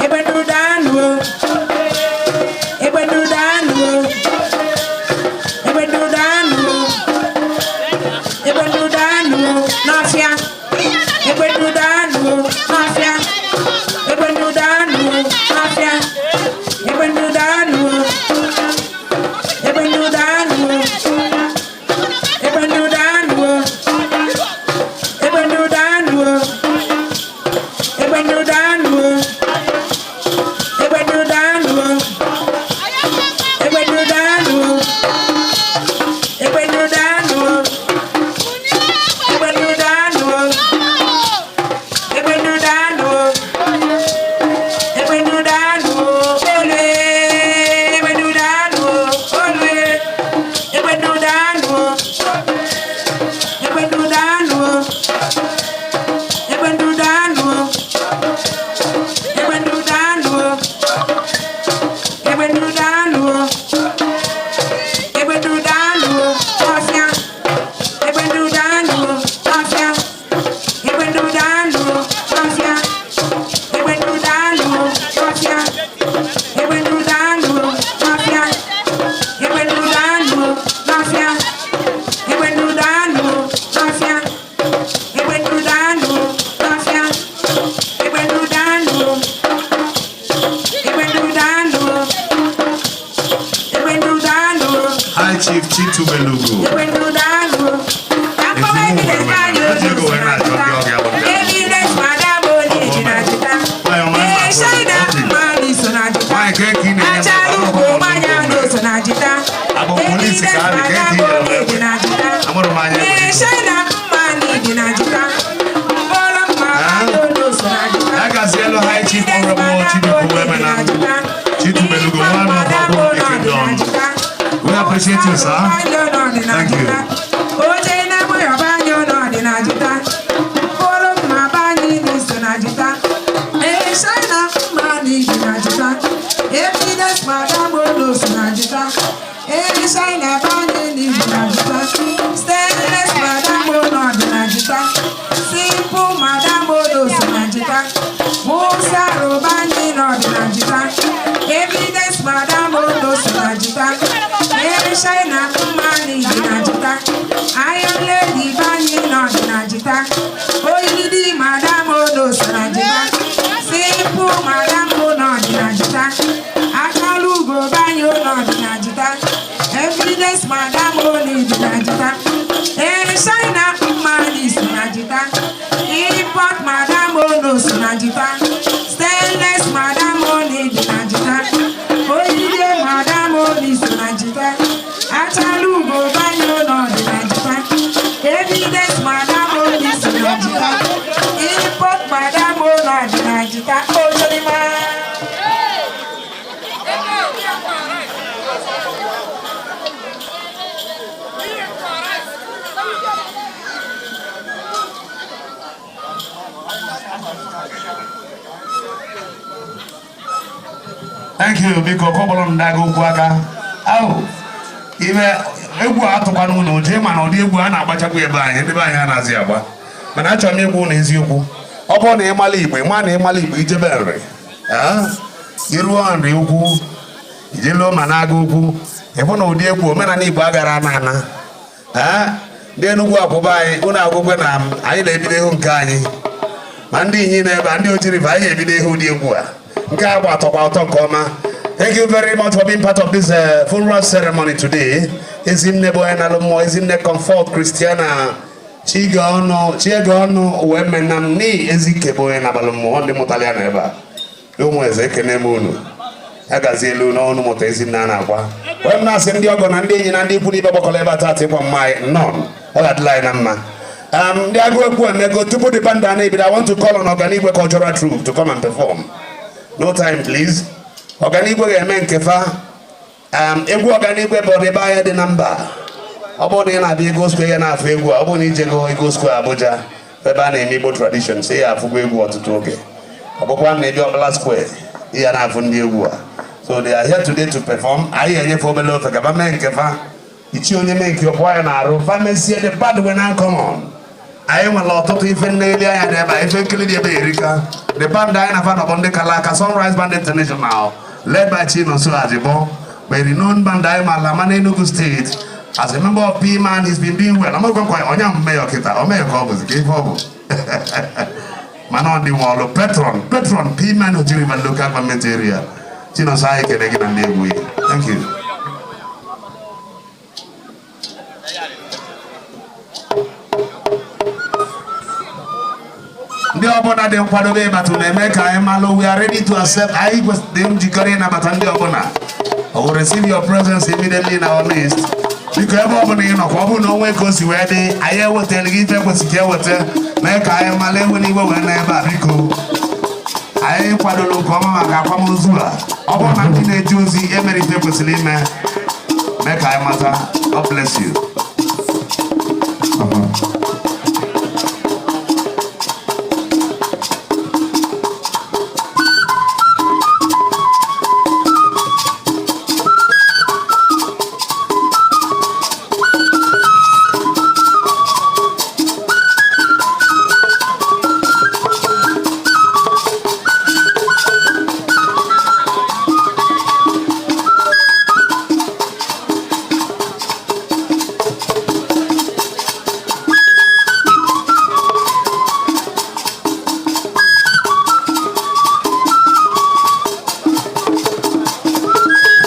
Egbe daanụ o. Egbe daanụ o. Egbe daanụ o. Egbe daanụ o. N'ọfịa. Egbe daanụ o. N'ọfịa. Egbe daanụ o. N'ọfịa. Egbe daanụ o. Egbe daanụ o. Egbe daanụ o. Egbe daanụ o. Egbe daanụ o. Egbe daanụ o. Egbe daanụ o. Egbe daanụ o. Egbe daanụ o. Egbe daanụ o. Egbe daanụ o. Olue. Egbe daanụ o. Olue. Egbe daanụ o. Egbe daanụ o. Egbe daanụ o. Egbe daanụ o. Egbe daanụ o. Egbe daanụ o. Ọfịa. Egbe daanụ o. Ọfịa. Egbe daanụ o. Ọfịa. Egbe daanụ o. Ọfịa. Egbe daanụ o. Ọfịa. Egbe daanụ o. Ọfịa. Egbe daanụ o. Ọfịa. Egbe daanụ o. Ọfịa. Egbe daanụ o. Egbe daanụ o. Egbe daanụ o. High Chief Chitubelugu. Egbe daanụ o. Ya gazielu High Chief Honorable Chibuikwu Emena Chitubelugu, one of Ogun Kingdom. We appreciate you, sir. Thank you. Oje na-egbe ọba anyị ọnọdị na jita mkpụrụ mma be anyị n'iso na jita ee shina mma n'iji na jita evidence madam olo so na jita ee shina be anyị n'iji na jita stainless madam ọnọdị na jita simple madam olo so na jita musa roba anyị nọdị na jita evidence madam olo so na jita ee shina mma n'iji na jita Iron Lady banye n'ọdị na jita oyidi madam odo so na jita simple madam n'ọdị na jita akala ugo banye n'ọdị na jita evidence madam onidi na jita ee shina mmani so na jita import madam ono so na jita stainless madam onidi na jita oyide madam oni so na jita achala ugo banye n'ọdị na jita evidence madam oni so na jita import madam n'ọdị na jita ojorima. Thank you, biko kọbọrọ m ndaga okwu aka. Ahụ, ibe egwu a atụkwana unu jee, mana ụdị egwu a na-agbachakwa ebe anyị, ndị be anyị anaghịzi agba. Mana achọrọ m ịgwa unu eziokwu. Ọ bụrụ na ịmala Igbo, ịma na ịmala Igbo ijebe nri. Iruo nri ukwu, ijeluo ma na-aga ukwu, ịhụ na ụdị egwu omenala Igbo agara ana ana. Ndị Enugwu akwụba anyị, unu agwụgwe na anyị na-ebido ihu nke anyị. Ma ndị inyi na ebe a, ndị ochiriva, anyị ebido ihe ụdị egwu a. Nke a gba atọkwa ụtọ nke ọma. Thank you very much for being part of this funeral ceremony today. Ezinne bụ onye na-alụ mmụọ, Ezinne Comfort Christiana Chigeọnụ Chigeọnụ wee menam ni Ezike bụ onye na-abalụ mmụọ ndị mụtara ya na ebe a. Ụmụ eze, ekene m unu. Ya gazielu n'ọnụ mụta Ezinne a na-akwa. Wee m na-asị ndị ọgọ na ndị enyi na ndị ikwu n'ibe gbakọrọ ebe a taata ịkwa mma anyị nnọọ. Ọ ga-adịla anyị na mma. Ndị agụ ekwu emego tupu the band na-ebido, I want to call on Ọganigwe Cultural Troupe to come and perform. No time, please. Ọganigwe ga-eme nke fa. Egwu Ọganigwe bụ ọdịbe anya dị na mba. Ọ bụrụ na ị na-abịa Eagle Square ya na-afụ egwu a, ọ bụrụ na ijego Eagle Square Abuja ebe a na-eme Igbo tradition, sị ya afụgo egwu ọtụtụ oge. Ọ bụkwa na ịbịa Ọkpala Square, ya na-afụ ndị egwu a. So they are here today to perform. Anyị enyefe obere ofe ka fa mee nke fa. Ichie onye mee nke ọkpọ ya na-arụ fa mesie, the band will now come on. Anyị nwere ọtụtụ ife nleli anya dị ebe a, ife nkiri dị ebe erika. The band anyị na-afa nọbụ ndị kala aka, Sunrise Band International, led by Chinonso Ajibo, a renowned band anyị ma ama n'Enugu State. As a member of PMAN, he's been doing well. Amakwa nkwa onye ahụ mayor kịta, o mayor ka ọ bụzi ka ife ọ bụ. Mana ọ dị nwe ọlụ patron PMAN Oji River Local Government Area. Chinonso, anyị kene gị na ndị egwu ya. Thank you. Ndị ọbụla dị nkwadobe ịbata na-eme ka anyị malụ. We are ready to accept. Anyị dị njikere ịnabata ndị ọbụla. I will receive your presence immediately in our midst. Biko, ebe ọbụla ị nọ, ka ọ bụrụ na onwe ka o si wee dị, anyị ewetara gị ife kwesịrị ka eweta, mee ka anyị malụ. Ewe n'igwe wee n'ebe a. Biko, anyị kwadoro nke ọma maka akwamozu a. Ọ bụrụ na ndị na-eje ozi emere ife kwesịrị ime, mee ka anyị mata. God bless you.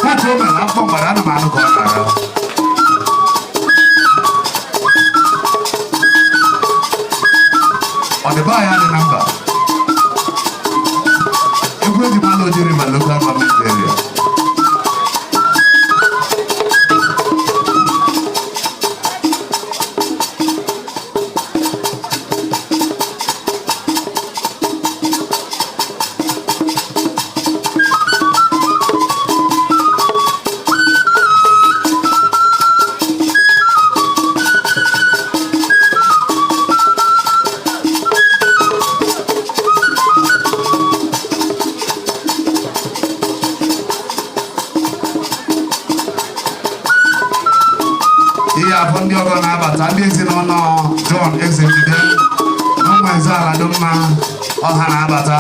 Nwata o mere afọ mgbara ana m anụ ka ọ na-ara. Ọ dị be anyị adị na mba. Egwu eji mmanụ Oji River Local Government Area. Ihe afọ ndị ọgọ na-abata, ndị ezinụlọ John Ezejide na ụmụ eze Aladumma ọha na-abata.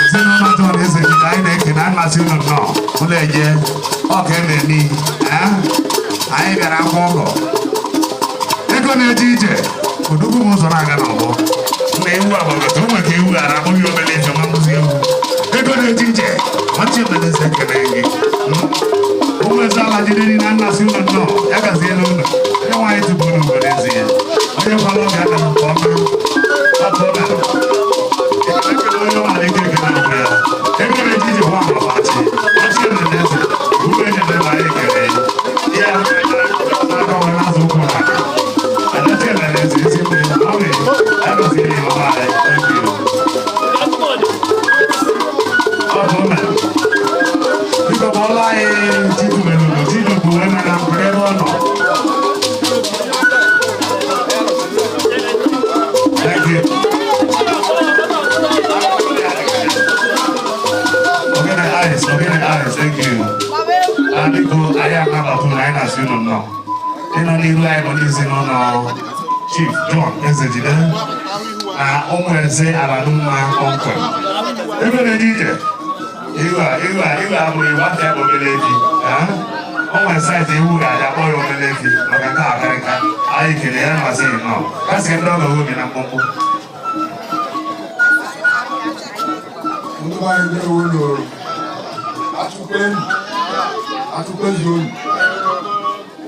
Ezinụlọ John Ezejide, anyị na-ekene, anyị masị unu nnọọ. Ụlọ eje ọ ka eme anyị bịara akwa ọgọ. Ego na-eje ije, odogwu m ụzọ na-aga n'ọgbọ na ewu agbagọta o nwere ka ewu ghara abụghị obere ife ma mbụzi ewu. Ego na-eje ije, nwachi ebeleze, ekele gị. Ụmụ eze ala jide na nna si unu nnọọ. Ya gaziela unu. Onye nwaanyị tupu unu nwere ezi ya onye kwala oge aka nke ọma. Ọkụ na ekele onye nwere ike ekele onwe ya. Ego na-eje ije nwa amabachi nwachi ebeleze, ụmụ enyi na ebe anyị ekele ya aka nwere azụ ụkwụ na adachi ebeleze ezi nne ọ bụ ya gaziere ya ọma anyị. Thank you. Ọ bụ mere. Biko, kpọọla anyị Chidubelu, Chidubu emela mkpere ebe ọ nọ. Thank you. Ogene eyes, ogene eyes, thank you. Ah, biko, anyị anabata unu, anyị na-asị unu nnọọ. Ịnọ n'iru anyị bụ ndị ezinụlọ Chief John Ezejide na ụmụ eze Aladumma kpọmkwem. Ebe na-eje ije. Iwu a, iwu a, iwu a bụrụ iwu afọ ya bụ obere efi. O nwere site ewu ga-abịa kpọọ ya obere efi maka nke a karịka. Anyị kele ya masị nnọọ. Kasị ndị ọgọ obi na mkpụmkpụ. Ndị be anyị, ndewo unu. Achụkwenyi achụkwezi unu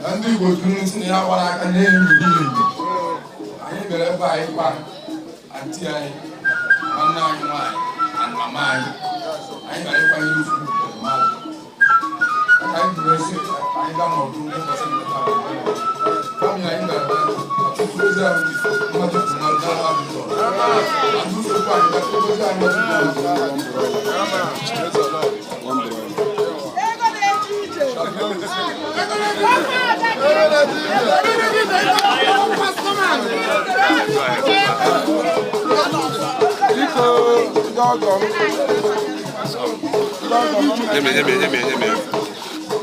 na ndị Igbo tụrụ nsị na ya gbara aka n'enyi niile. Anyị bịara ebe anyị gwa aunty anyị, nwanne anyị nwaanyị na mama anyị. Anyị bịara ịkwanyere ufuru mmadụ maka anyị jiri esi anyị gaa n'ọdụ n'ụbọchị nke taa. Family anyị bịara ebe achụkwu ozi anyị mmadụ kwuru mmadụ n'ala Jizọs. Achụkwu anyị achụkwu ozi anyị mmadụ kwuru mmadụ. Biko, ndị ọgọ m. Ndị ọgọ m. Nyeme, nyeme, nyeme, nyeme.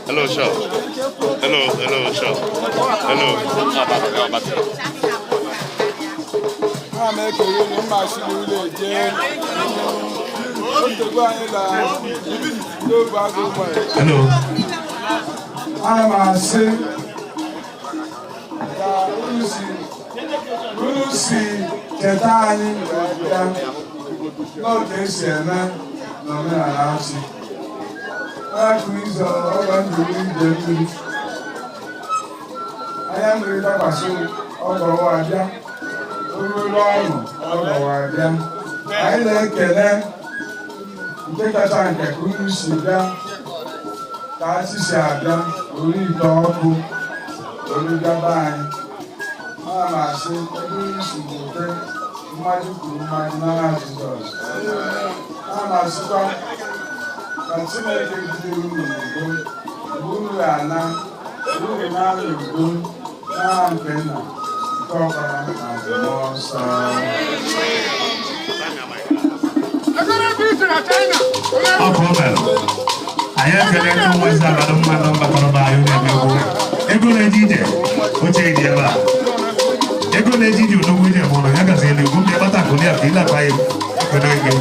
Hello, Shaw. Hello, hello, Shaw. Hello. Oh, battery, oh, battery. Ana m ekele unu mma si n'ụlọ eje. Otegbu anyị na n'ogbe agụ ụgbọala. Hello. Ana m asị ka unu si unu si cheta anyị wee bịa n'otu esi eme n'omenala Achị. Na-akụ izu ọgba ndụ ije mmiri. Anya mmiri dakwasị ọgọwa bịa. Oruru ọṅụ ọgọwa bịa. Anyị na-ekele nke kacha nke ka unu si bịa ka achị si abịa ori ite ọkụ ori gaba anyị. Ana m asị ebe unu si gote mmadụ kwuru mmadụ n'aha Jizọs. Ana m asịkwa ka Chineke bidoro unu n'udo mgbe unu ga-ana unu na-ana udo n'aha nke nna nke ọkpara na nke mmụọ nsọ. Ọkụ o mere. Anyị ekele ndị ụmụ eze abalị mmadụ mgbakọrọba anyị na-emegbu. Ego na-eje ije, oche dị ebe a. Ego na-eje ije odogwu ije mụrụ ya gazi elu ugwu ndị gbata akụ ya ka ịlakwa ya. Ekele gị,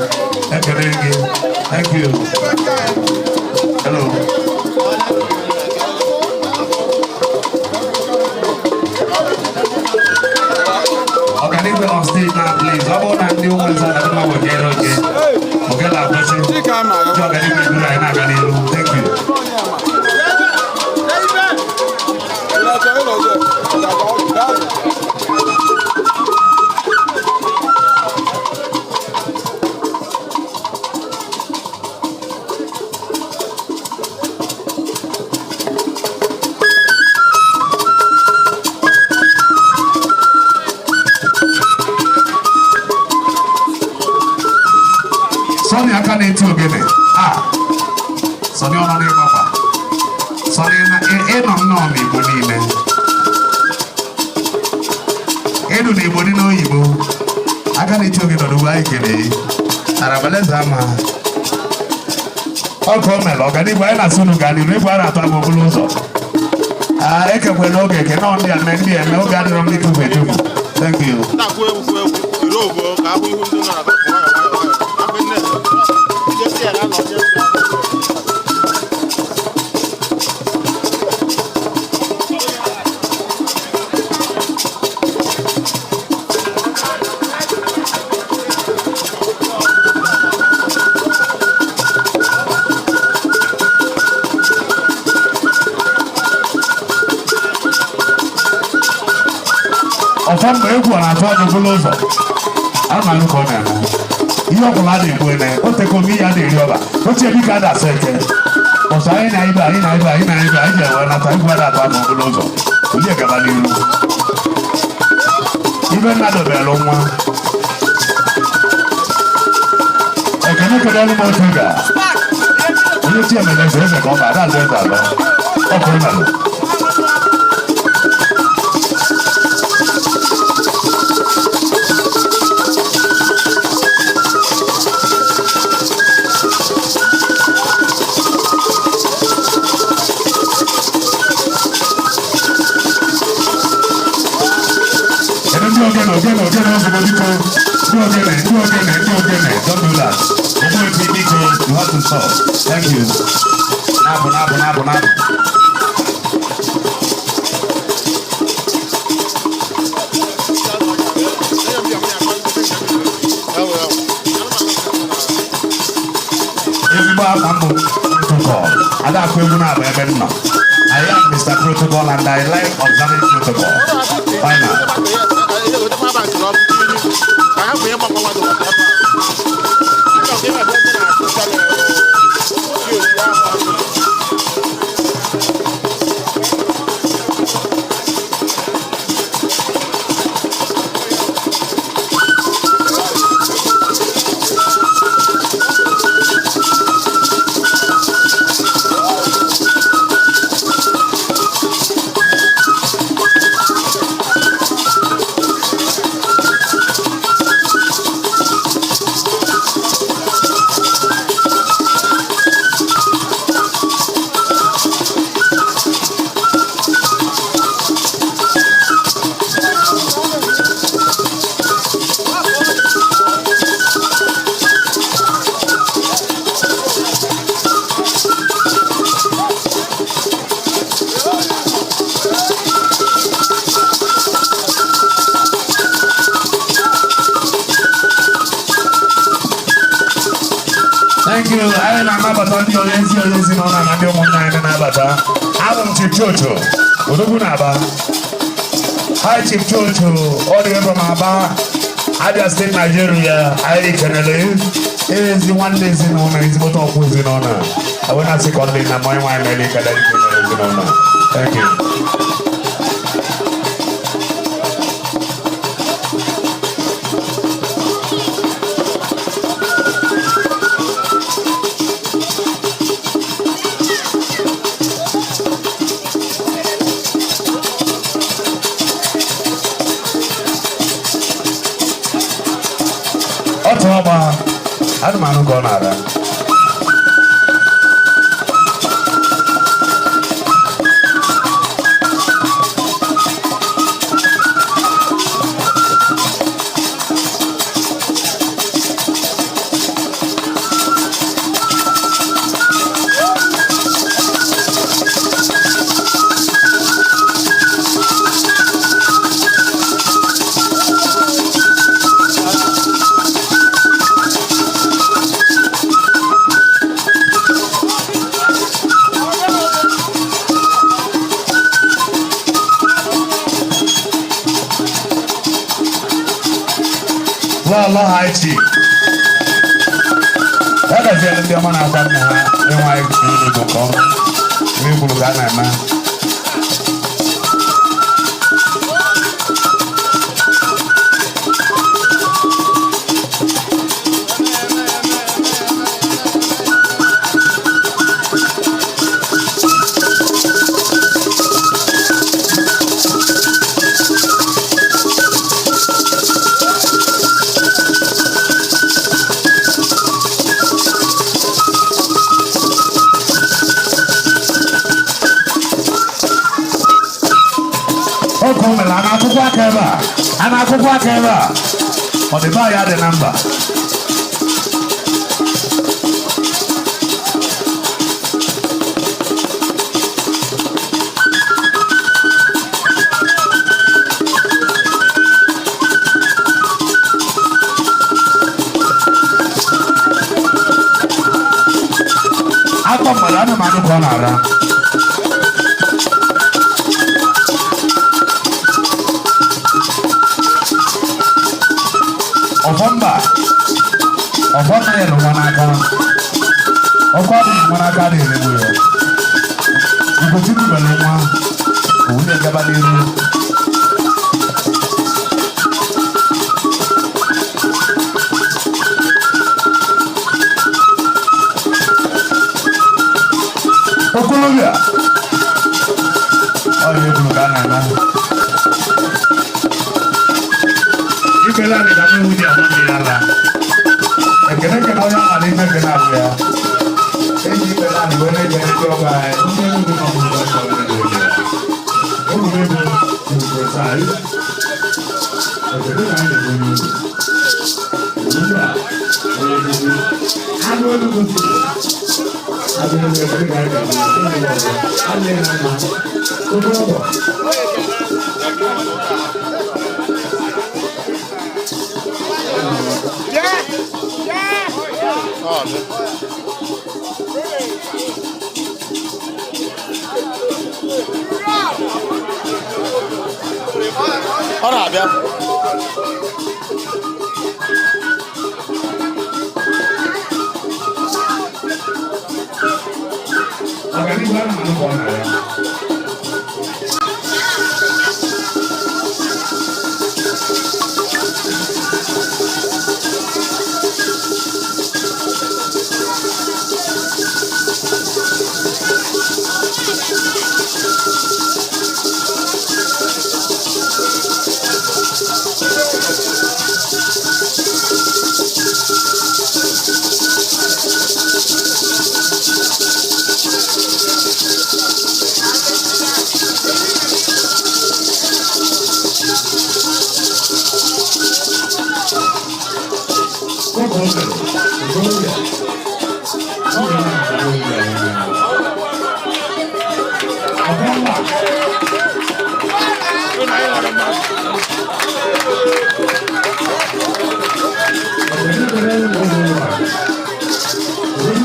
ekele gị. Thank you. Hello. Ọganihu on stage now, please. Ọ bụrụ na ndị ụmụ eze abalị mma wegere oche, oge na-akwụsị. Ndị ọganihu eburu anyị na-aga n'ihu. Thank you. Sọnị aka na-eti ogene a Sọnị ọ nọ n'ịgbakwa Sọnị na ịnọ nnọọ n'Igbo niile ịnụ n'Igbo dị n'oyibo aka na-eti ogene ọdụgbo anyị kere arabaleze ama ọkụ o mere ọganihu anyị na-asụ unu gaa n'iru egwu a na-atụ ama obere ụzọ a ekekwe n'oge eke nọ ndị eme ndị eme oge adịrọ ndị tupu etupu. Thank you. Na-akwụ egwu kwụ egwu iri obo ka ahụ ihu ndị nọ na nwayọ nwayọ nwayọ. Ahụ nne. Jesi ya na anọ jesi ya. Ọfọ mgbe egwu ọ na-atụ ọdụ bụrụ ụzọ amalụ ka ọ na-eme ihe ọbụla a na-ekwu eme o tekom ihe a na-eri ọba ochie dịka a na-asa eke ọsọ anyị na ibe anyị na ibe anyị na ibe anyị ji ewe nata egwu a na-atụ ama obere ụzọ olie gaba n'iru ibe nna dobere nwa ekene kedelu m otu ga onye chi emere eze eze ka ọ ba ada azụ eze alọ ọkụrụ nalụ. Kedu ndị ogene ogene ogene ozugbo biko ndị ogene ndị ogene ndị ogene, don't do that. Ogbuefi biko, you have to stop. Thank you. Na-abụ na-abụ na-abụ na-abụ. Ezigbo afa mbụ protocol. Ada akụ egwu na-abụ ebe m nọ. I am Mr. Protocol and I like observing protocol. Final. Thank you. Anyị na-anabata ndị onye ezi onye ezinụlọ na ndị ụmụnna anyị na-anabata. Abụ m Chief Chocho, Odogwu na-aba. Hi, Chief Chocho, all the way from Aba, Abia State, Nigeria. Anyị kenele ezi nwanne ezinụlọ, ezigbote ọkwụ ezinụlọ. I will not say kọndị na mụ nwaanyị mere ka dari kenele ezinụlọ. Thank you. Ọtụ ọgba anụmanụ ka ọ na-ara. Lọlọ haiti ya gaziere ndị ọma na-agba nna ha ịnwa ego nke ọma ihe kwuru ka a na-eme. Oge o mere a na-akwụkwọ aka ebe a, a na-akwụkwọ aka ebe a, ọ dị be ya dị na mba. Akọ mmadụ anụmanụ ka ọ na-ara. Ọfọ mba, ọfọ nna ya nwa n'aka, ọkụ adịghị nwa n'aka adịghị emegbu ya. Ugochukwu mere nwa owunye gaba n'iru. Okolobịa ọ ihe kwuru ka a na-eme. Ikele anyị ka mmiri ji ama mmiri ala. Ekele ekele onye ahụ na ife ekele ahụ ya. Eji ikele anyị wee na-ekele ndị ọgọ anyị, ndị enugwu nọ n'ụlọ nsọ ndị dị oche. Egwuregwu dị precise. Ekele ka anyị na-enwe n'obi. Ugbu a, onye nkuzi, agụ Enugwu siri. Agụ Enugwu ekele ka anyị na-enwe n'obi. Adịghị na mma. Oke ọgọ. Ọ na-abịa. Ọganihu anụmanụ ka ọ na-arịa. Oge o mere, okorobịa, ọ ga-na-akpọ obi anyị n'anya. Ọfọ mba. Ọganihu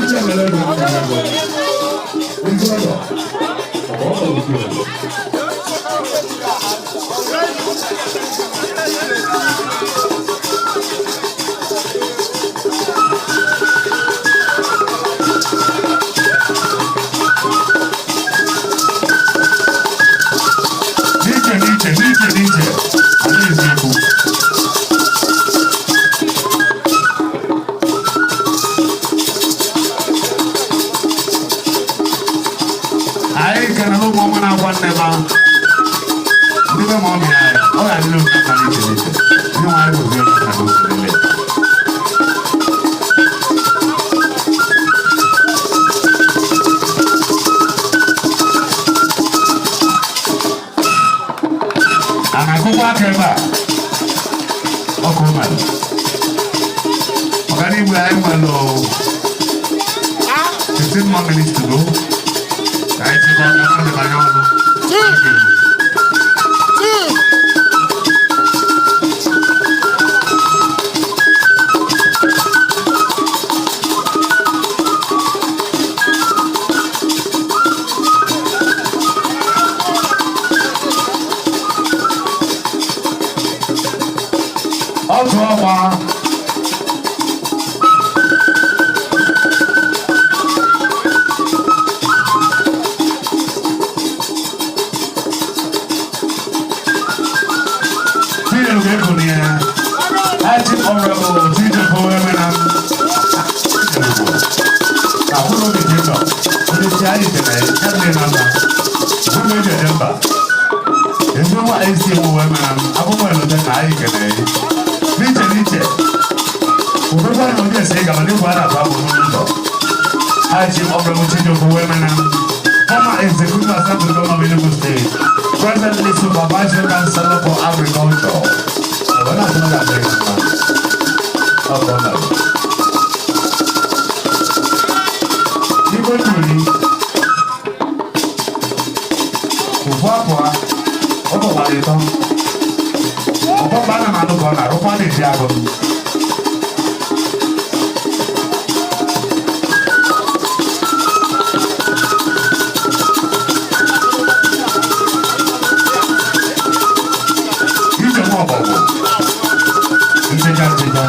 Aka ebe a ọkụ mmadụ ọganihu anyị nwere 15 more minutes to go. Ka anyị chịkọ ọka mmadụ banye ọnụ. Thank you. Ọtụ ọgba. Tinyere ga-ekuni ya. Acting Honorable TJ Emena. Àbúrò mi ti lọ, onye tí ayé tẹ̀lé ẹ̀ ní nàmbà. Búrò mi jẹ̀ mba. Ezi nwa esi ewu emena m, akwụkwọ elote na ayé kele ya. N'iche n'iche, ụfọdụ na onye esi ịgaba n'ikwu a na-atụ abụ n'ụlọ. Acting Honorable TJ Emena. Former Executive Assembly Governor of Enugu State, presently Supervisor Councilor for Agriculture. Ọ̀rọ̀ náà tí wọ́n dà bẹ́ẹ̀ nípa. Ọkọ̀ náà. Igwe tuli. Òfu abụọ, ọ bụkwara ịtọ. Ọkpọkpa ana m anụ ka ọ na-arụkwa na-eji agụ. Ije nwa ọbọgwụ. Ntecha ntecha.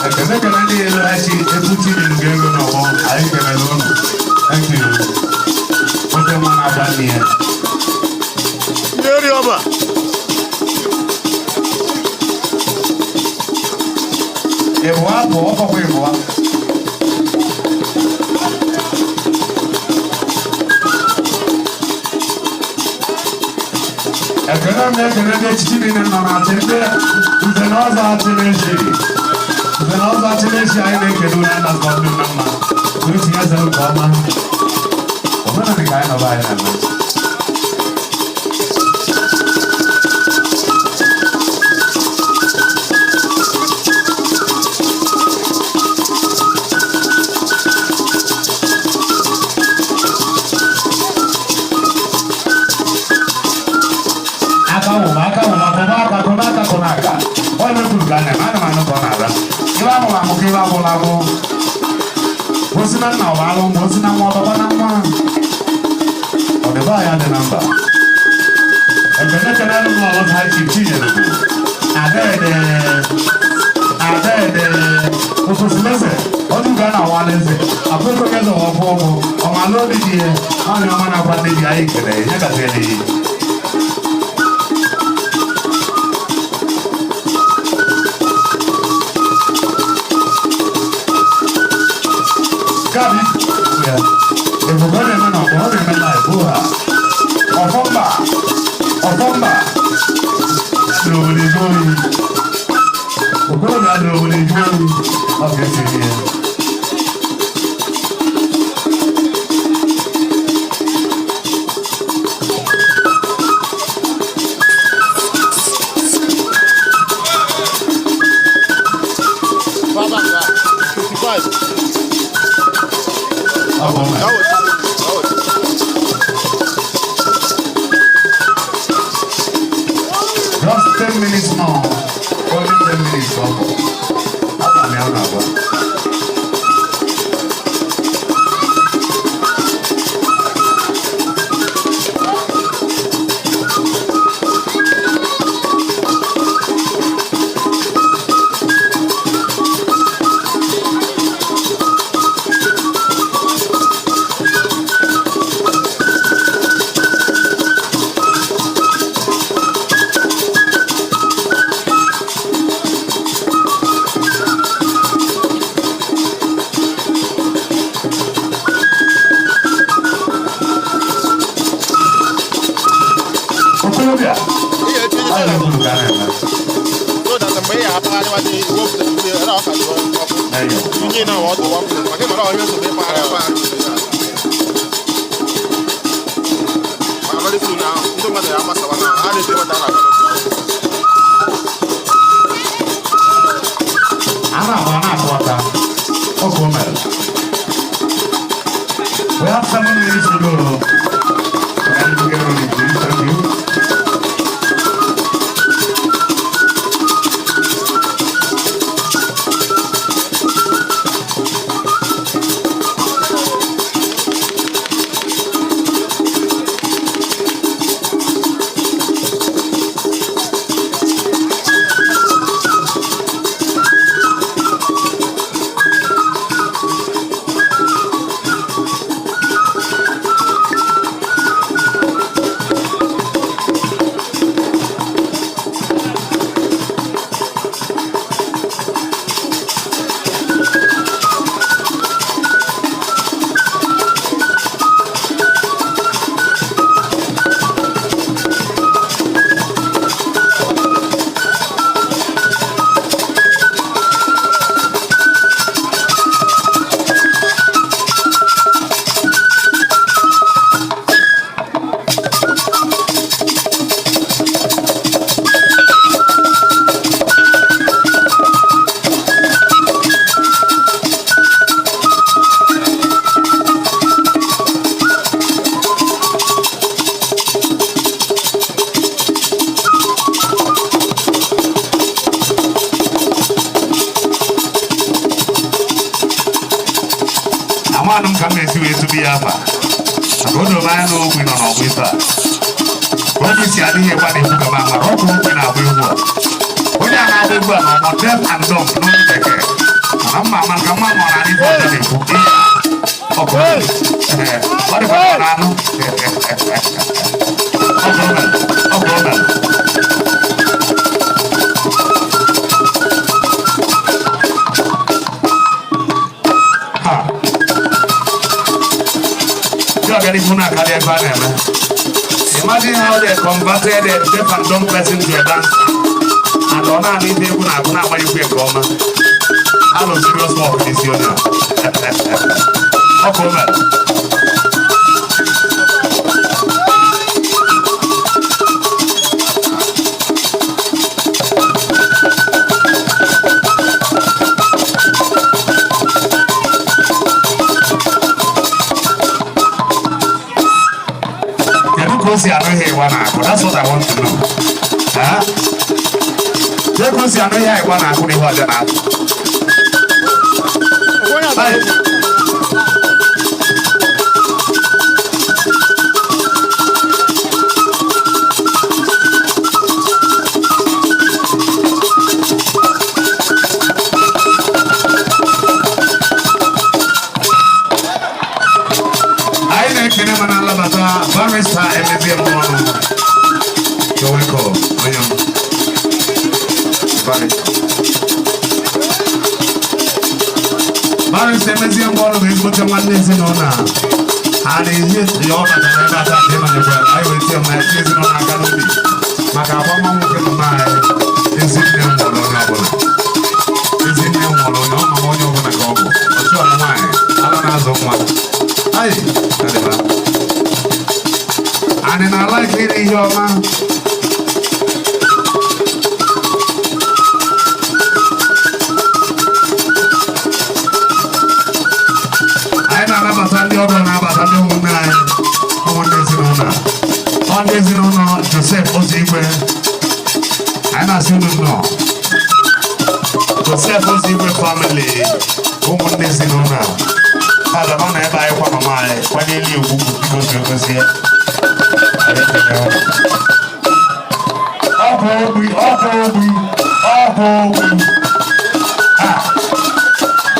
Ekele kele ndị elu achị etu Chinyere ga-ego n'ọgbọ anyị kelele ụnụ. Thank you. Ote nwa na-agba nne ya. Ndị ori ọba. Ịbụa bụ ọkọkwa ịbụa. Ekele m na-ekele ndị echichi niile nọ na-achị ndị nze na ọzọ achị na-echi. Nze na ọzọ achị na-echi anyị na-ekele onye nna zọ ndị mma mma. Ka o tinye eze nke ọma. Omenala ka anyị nọba anyị na-eme. Aka wụ m, aka wụ m, akụba aka, kụba aka, kụba aka. Onye kwuru ka nne m, ana m anụ ka ọ na-ara. Ibe amụrụ amụ ka ibe agwụla agwụ. Osi na nna ọ bụ alụ nwa, osi na nwa ọ bụkwa na nwa. Ọdịbe anyị dị na mba. Ekele ekele m n'ọlụ ha chi Chinyere bụ Adaede Adaede Okosileze ọdụ ga na awala eze abụrụkọ eze ọkwụ ọgwụ ọmala obi dị ya ọnya ọma na-akwa ndị dị anyị kele ya gaziere ya. Gabi, ya. Ebube na-eme na ọgbọ ọ na-eme live hoo ha. Ọfọmba, ọfọmba. Adịrị obodo eju oyi. Okorobịa adịrị obodo eju oyi. Ọ ga-esi ihe. Baba nga. 55. Ọ bụ mma. That was that was. Just 10 minutes more. Only 10 minutes more. Aga m ya na-agwa. Okorobịa, Ihe etinye ọ sara na-ekwuru ka a na-eme. so that mgbe ị ga-apagharịwa dị wepụta ndị ọka dị ọkụ. Ihe na ọ dị one place, maka ịmara onye nsogbu ịkpagharị akpagharị. Maka very soon now, ndị mmadụ ya amasawa na ha na-ete nweta na akọrọ. A na-agba na-atụ aka. Oge o mere. We have 7 minutes to go. Can you get ready, please? Thank you. Amanụ m ka m na-esi wee tụbi ya afa maka o doro m anya na ogbi nọ n'ọgbọ ife a. Ka obi si adịghị egba na-ekwu ka m amara ọkụ ogbi na-agba egwu a. Onye a na-agba egwu a na ọmọ deaf and dumb n'olu bekee, mana mma ama ka mma ma ọ na-adị ife ọjọọ na-ekwu ihe ọkụ ee, ọ dịkwa ka ọ na-anụ ọkụ o mere, ọkụ o mere. Ha. Ndị ọganihu na-akarị ebe a na-eme. Imagine how they converted a deaf and dumb person to a dancer. And ọ naanị ndị egwu na-agụ na-agbanyekwu nke ọma. Alụ serious work n'isi onye a. Ọkụ o mere. Kedu ka o si anụ ihe ịwa na-akụ? That's what I want to know. Ha? Kedu ka o si anụ ihe ịwa na-akụ na ihe ọjọọ na-akụ? Hey. Anyị na-ekene ma na-alabata Barrister Emezie Mmụọnụ. You're welcome, onye m. Barrister. Barrister Emezie Mmụọnụ bụ ezigbote nwanne ezinụlọ a. A na-ehi ya ọ batara ebe a taa ka ịnọnyekwara anyị wee tie mmanya tie ezinụlọ aka n'obi maka agbamnwoke mama anyị. Ezinne m nwụrụ onye ọbụla. Ezinne m nwụrụ onye ọ mama onye ọbụla ka ọ bụ. Ọchụọla nwaanyị, ala na-azụ nwa. Ayi, adịba. Anyị na-ala iri ihe ọma. Anyị na-anabata ndị ọbịa, na-abata ndị ụmụnne anyị, ụmụnne ezinụlọ a. Ọ ndị ezinụlọ Joseph Ozoigwe. Anyị na-asị unu nnọọ. Joseph Ozoigwe family, ụmụnne ezinụlọ a. Ha gaba na ebe anyị kwa mama anyị kwanyere ya ugwu biko si gozie. Anyị ekele unu. Ọkụ ogbi, ọkụ ogbi, ọkụ ogbi. Ha,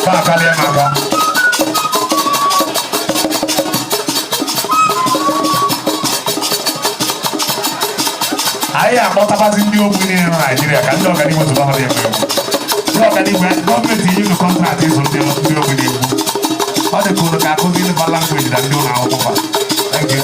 fa akarịa m aka. Anyị akpọtabazi ndị ogbi niile nọ Naijiria ka ndị ọganihu ozugbo ha na-egwu egwu. Ndị ọganihu, gọọmenti nye unu contract ịzụ ndị ogbi na-egwu. Ọ dị ka unu ga-akụzi ndị ba language na ndị ụlọ akwụkwọ fa. Thank you.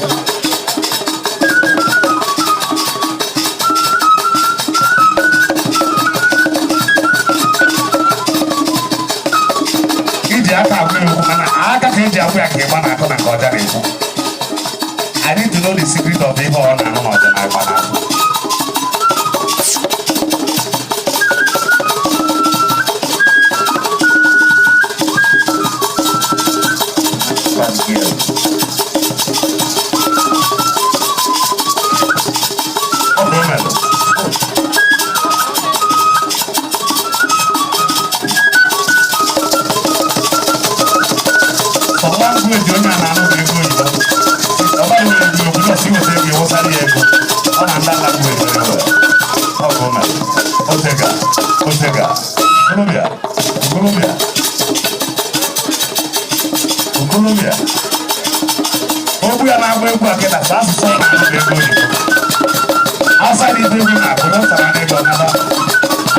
Okwu ya na-agba egwu a kịta sọ asụsụ ọ na-agụ bụ ego oyibo. Outside ibe egwu na-agụ n'ụtara n'ego naba.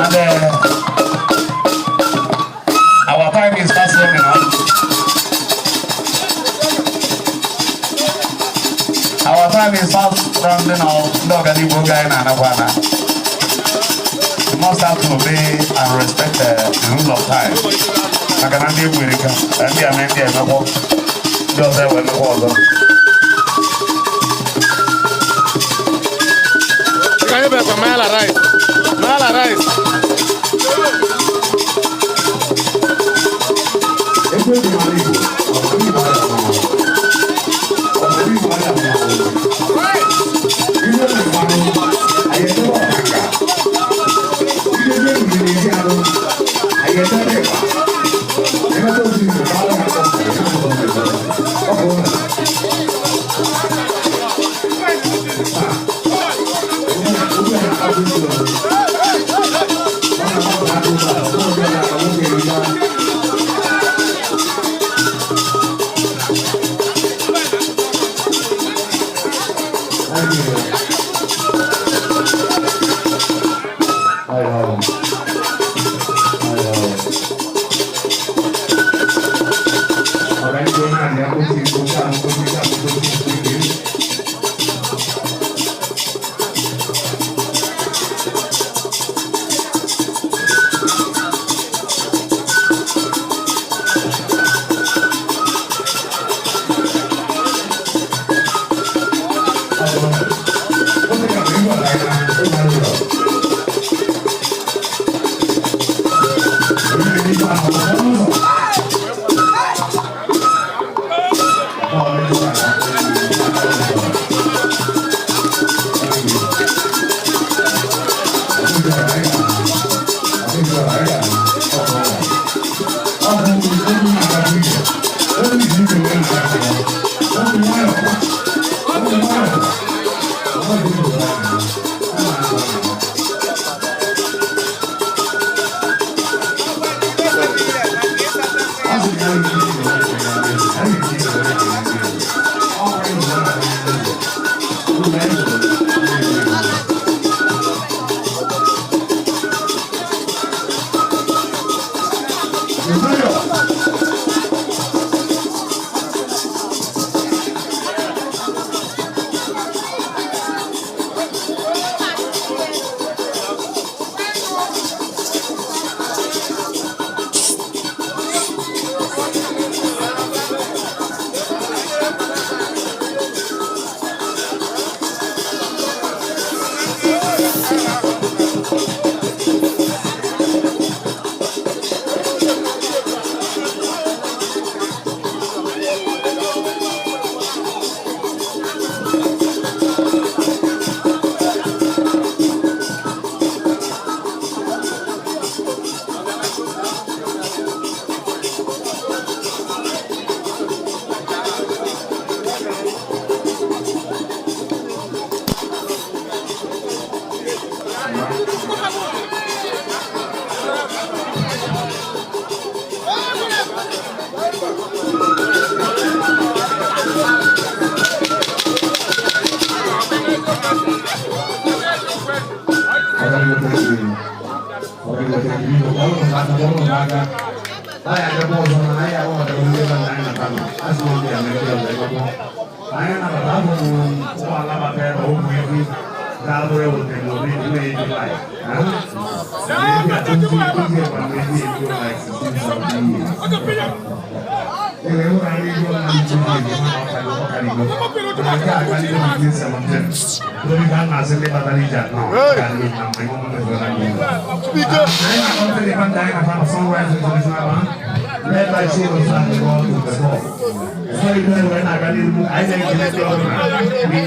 And our time is fast running out. Our time is fast rounding off. Ndị ọganihu oge anyị na-anakwa ana. We must have to obey and respect the rule of time. Maka na ndị egwu erika, na ndị ame ndị emekwọ, ndị ọzọ ewe emekwa ọzọ. Ka anyị bịakwa Mala rice. Mala rice.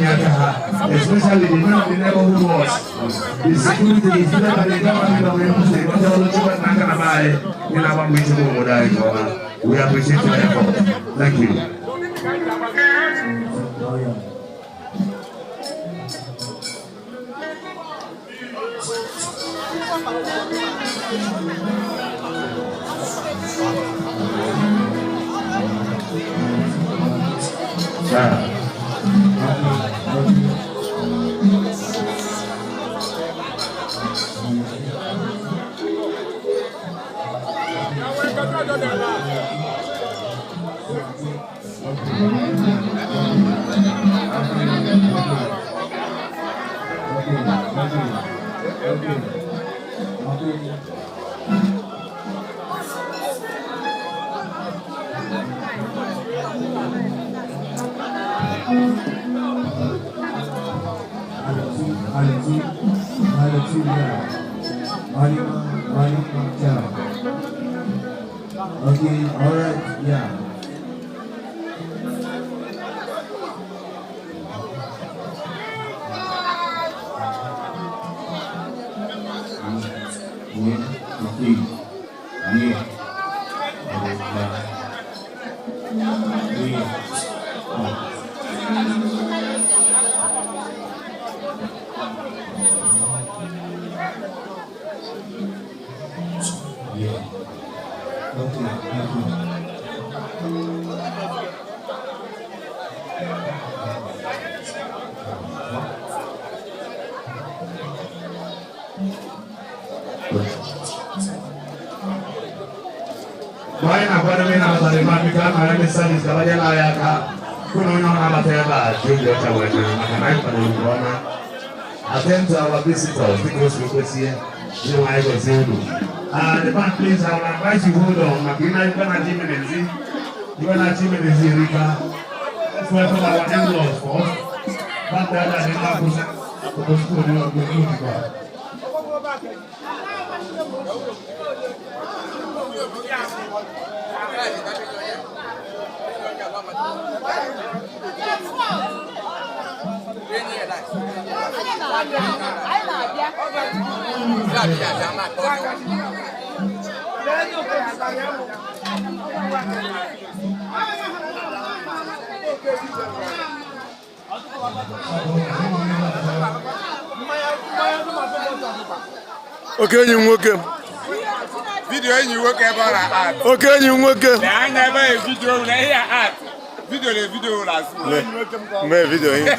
Especially the men of the neighborhood watch. The security is led by the government of Enugu State. We appreciate your effort. Thank you. Yeah. Okay, all right, yeah. Mgbe anyị na-akwadobe ịnabata ebe a, biko a mara ndị service ka banyere anyị aka hụ na onye ọ na-abata ebe a ji obi ọcha wee bịa maka na anyị kwadoro nke ọma. Attend to our visitors dịka o si kwesị ya. Ndị nwe anyị gọzie unu. Ah, the band, please, I will advise you hold on maka ị na-ife na-achọ ime n'ezi. Ife na-achọ ime n'ezi erika. Let's welcome our in-laws first. Band ada dị mma kwụsị. Obodo onye ọgụ ozugbo. Oke enyi m nwoke. Vidiyo enyi nwoke ebe ọ na-art. Oke enyi m nwoke. Lee anya ebe a vidiyo na ihe art. Vidiyo na vidiyo ụlọ azụ. Mee vidiyo ihe.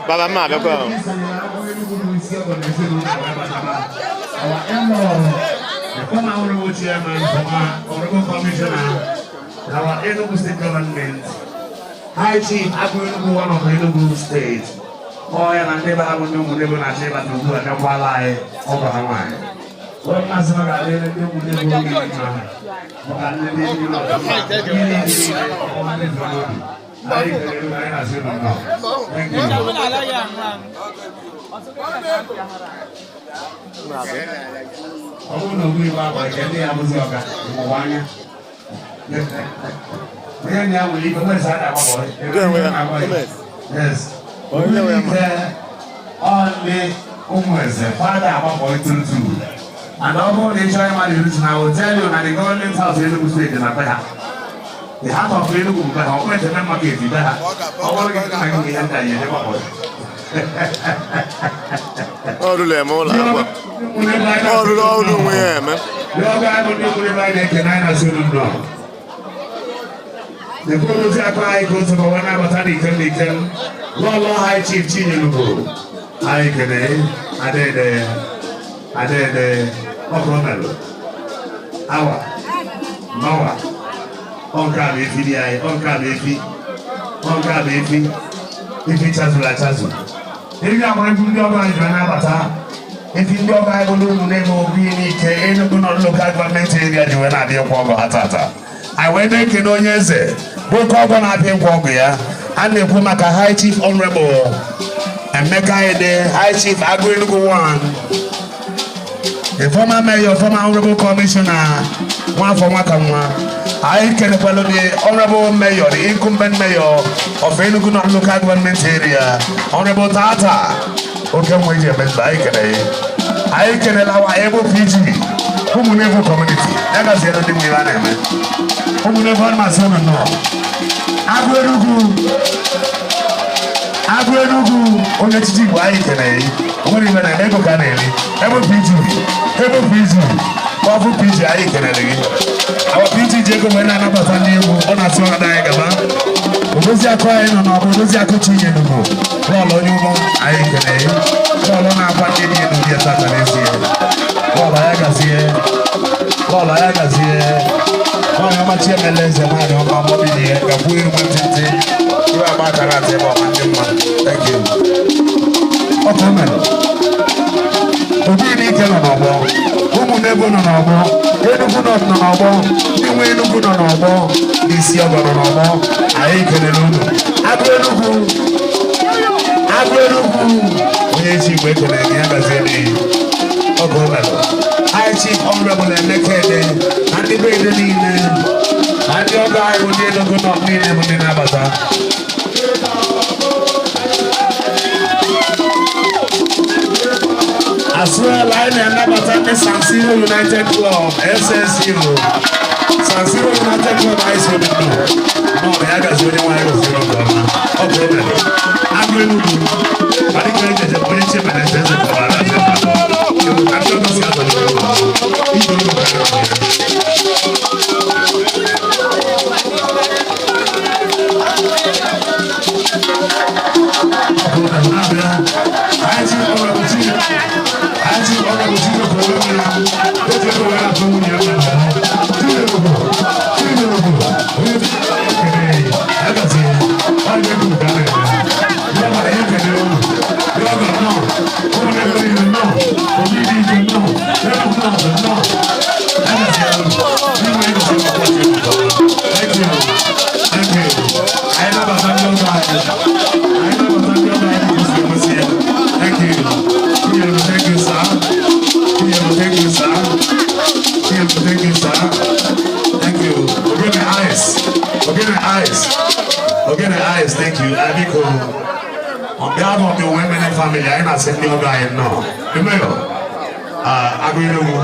Baba m abịakwa ahụ. Our in-law, the former honorable chairman, former honorable commissioner, our Enugu State government, High Chief Abu Enugu, one of Enugu State. Ọ ya na ndị be ha bụ ndị ụmụnne bụ na-achọ ịbata ugbu a bịakwala anyị ọgọ ha nwaanyị. Onye mmasị ọ ga-adịrị ndị ụmụnne bụ oge mma maka ndị ndị ndị nọ ndị niile ọma ndị zụrụ n'obi. Anyị kelere unu, anyị na-asị unu nnọọ. Thank you. Ọ bụrụ na ogbu igbe agba nke ndị ya abụzi ọga ụwa anya onye ndị ya nwere ike nwere saa na-agbabọ yes onye ike ọ ndị ụmụ eze fada agbabọ tutu and ọ bụrụ na ị chọrọ ịma the reason, I will tell you na the government house Enugu State dị na be ha, the heart of Enugu bụ be ha, ọ bụrụ echebe market be ha, ọ bụrụ gị na gị ihe ndị a ya eje gbabọ. Ọ rụrụ eme ụlọ akwa. Ọ rụrụ ọrụ onwe ya eme. N'ekporozi akụ anyị ka otu ọwa na-abata n'ikem n'ikem lọlọ High Chief Chinyelugo anyị kene adede adede ọkọmelụ awa mawa ọnka bụ efi dị anyị, ọnka bụ efi, ọnka bụ efi, efi chazụrụ achazụ. Efi agbara efi ndị ọgọ anyị jiri na-abata efi ndị ọgọ anyị bụ ndị ụmụ na-eme obi n'ike Enugu nọ local government area ji wee na-abịa ịkwụ ọgọ ha tata. Anyị wee na-ekene onye eze bụ oke ọgọ na-abịa ịkwụ ọgọ ya. A na-ekwu maka High Chief Honorable Emeka Ede, High Chief Agụ Enugu 1, the former mayor, former honorable commissioner, nwafọ nwaka nwa. Anyị kenekwalụ the honorable mayor, the incumbent mayor of Enugu North Local Government Area, Honorable Tata Okenwe eji eme mba, anyị kene ya. Anyị kenela our able PG, Ụmụnnefu community, ya gaziere ndị nwe ibe a na-eme. Ụmụnnefu, ana m asị unu nnọọ. Agụ Enugwu, Agụ Enugwu, onye echichi Igbo, anyị kenere. O nwere ibe na ego ka a na-eri. Ebe PG, ebe PG, ọfụ PG, anyị kenere gị. Awa PG ji ego wee na-anabata ndị egwu, ọ na-asị ọnọdụ anyị gaba. Odozi akụ anyị nọ n'ọbụ odozi akụ Chinyelugo bọọlụ, onye ụgbọ, anyị kenere. Bọọlụ na-akwa ndị dị elu dị tata n'ezie. Bọọlụ anyị gazie, bọọlụ anyị gazie. Nwaanyị ọma, Chiemela eze, nwaanyị ọma, mọbili ya gakwuo eru nwantịntị iwe agba akara atị ebe ọma ndị mma. Thank you. Ọkụ mere obi n'ike nọ n'ọgbọ, ụmụnebo nọ n'ọgbọ, Enugwu nọ n'ọgbọ, ndị nwe Enugwu nọ n'ọgbọ, ndị isi ọgọ nọ n'ọgbọ, anyị kelere unu. Agụ Enugwu, Agụ Enugwu, onye echi Igbo, ekele gị, ya gazie n'ihi ọgụ o mere anyị. Chief Honorable Emeka Ede na ndị be Ede niile na ndị ọgọ anyị bụ ndị Enugu nọ niile bụ ndị na-abata. As well, anyị na-anabata ndị San Siro United Club, SSU. San Siro United Club, anyị si obi nnọọ. Nọọ ya gazi, onye nwaanyị goziri nke ọma. Ọ bụ o mere. Agụ Enugwu, Adịka ejeje onye Chiemere eze eze kọwara eze. Ka ndị ọgọ si azọ n'ụlọ. Ije ụlọ ka ndị ọgọ ya. Thank you. Thank you. Anyị nabata ndị ọgọ anyị. Anyị nabata ndị ọgọ anyị kwesịrị ekwesị ya. Thank you. Chinyere, thank you, sir. Chinyere, thank you, sir. Chinyere, thank you, sir. Thank you. Ogene Ice. Ogene Ice. Ogene Ice, thank you. Biko, on behalf of the Women family, anyị na-asị ndị ọgọ anyị nnọọ. The mayor, Agụ Enugwu,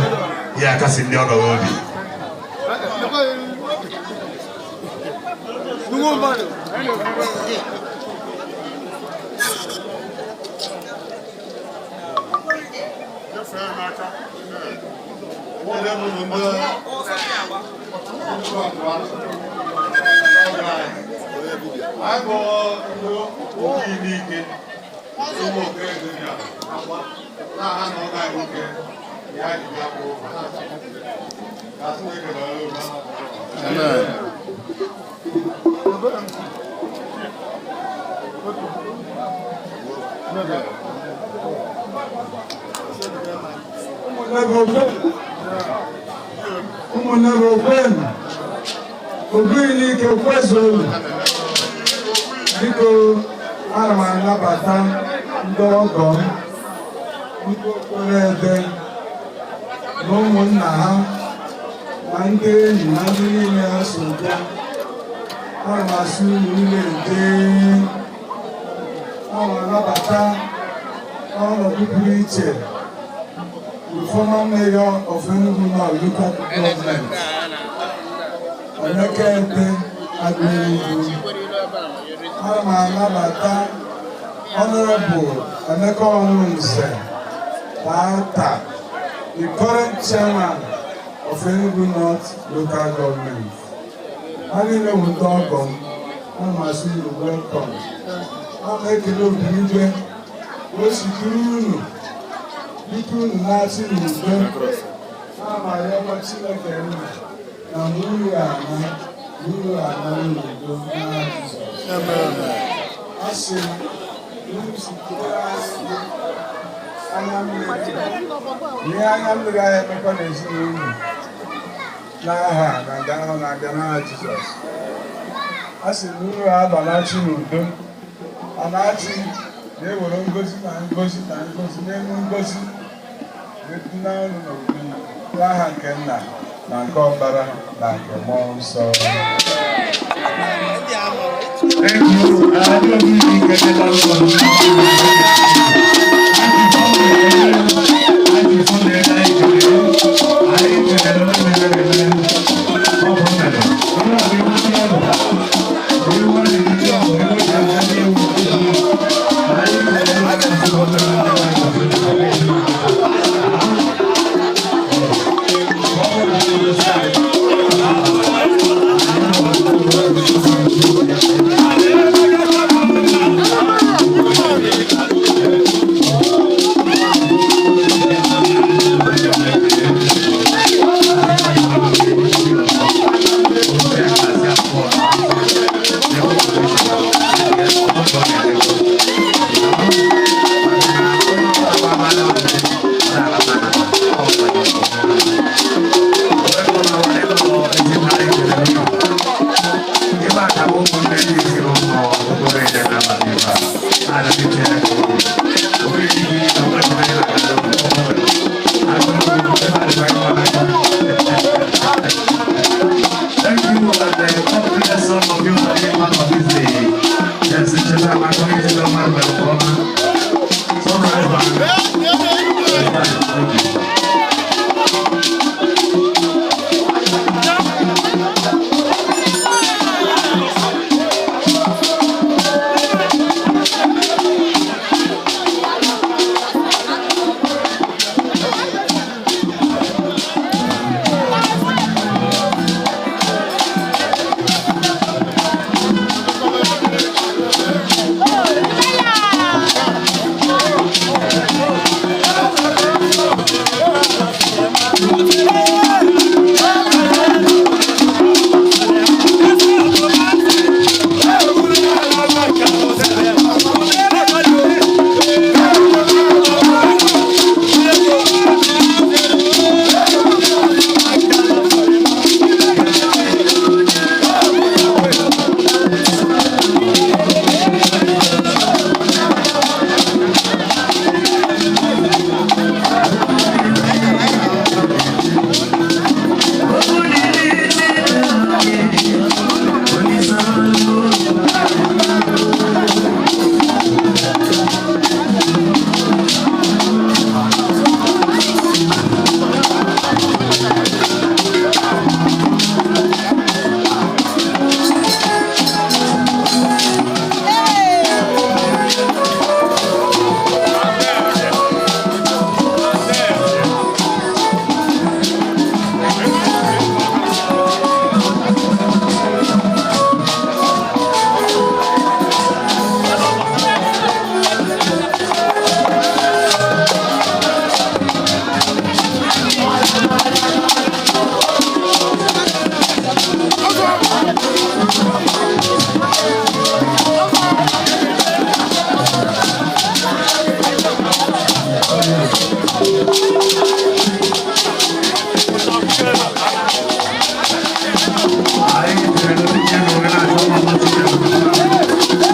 ya akasị ndị ọgọ ya obi. Anyị bụ oke n'ike ụmụ oke na ha na ọga anyị nwoke ya ji bịa bụ ka Chineke nọrọ olu. Ụmụnne m, okwenu Obi n'ike kwezuonu. Biko, ana m anabata ndị ọgọ m, ndị okporo ede na ụmụnna ha na ndị enyi na ndị niile ha so bịa. Ana m asị unu niile ede. Ana m anabata ọnọdụ pụrụ iche the former mayor of Enugu North Local Government, Emeka Ede Agụiyi. Ana m anabata Honorable Emeka Ọnwụnze Tata, the current chairman of Enugu North Local Government. Ha niile bụ ndị ọgọ m. Ana m asị unu welcome. Ana m ekele Obinigwe o si duru unu, biko, unu na-achị n'udo. Ana m arịọkwa Chineke nna na mgbe unu ga-ana, na unu ga-ana n'udo n'aha Jizọs. Asị m unu sitere anyị anya mmiri, ihe anya mmiri anyị emekwa n'ezinụlọ n'aha na nga ahụ na-abịa n'aha Jizọs. A sị na unu ga-alọghachi n'udo, anachi na-ewere ngozi na ngozi na ngozi n'elu ngozi wee unu n'obi n'aha nke Nna na nke Ọkpara na nke Mmụọ Nsọ. Thank you. I do really get it. Ndị ezinụlọ okporo ede na-abata ebe a. Na-arịọ Chineke okwu. Obere ibu na ọbụla anyị na-aga n'ụlọ. Thank you, and God bless all of you for being part of this day. Yes, it's just I'm going to go man by the corner. Sunrise Band. Thank you. Anyị chere n'oche na onwe na-achọ mma Chineke.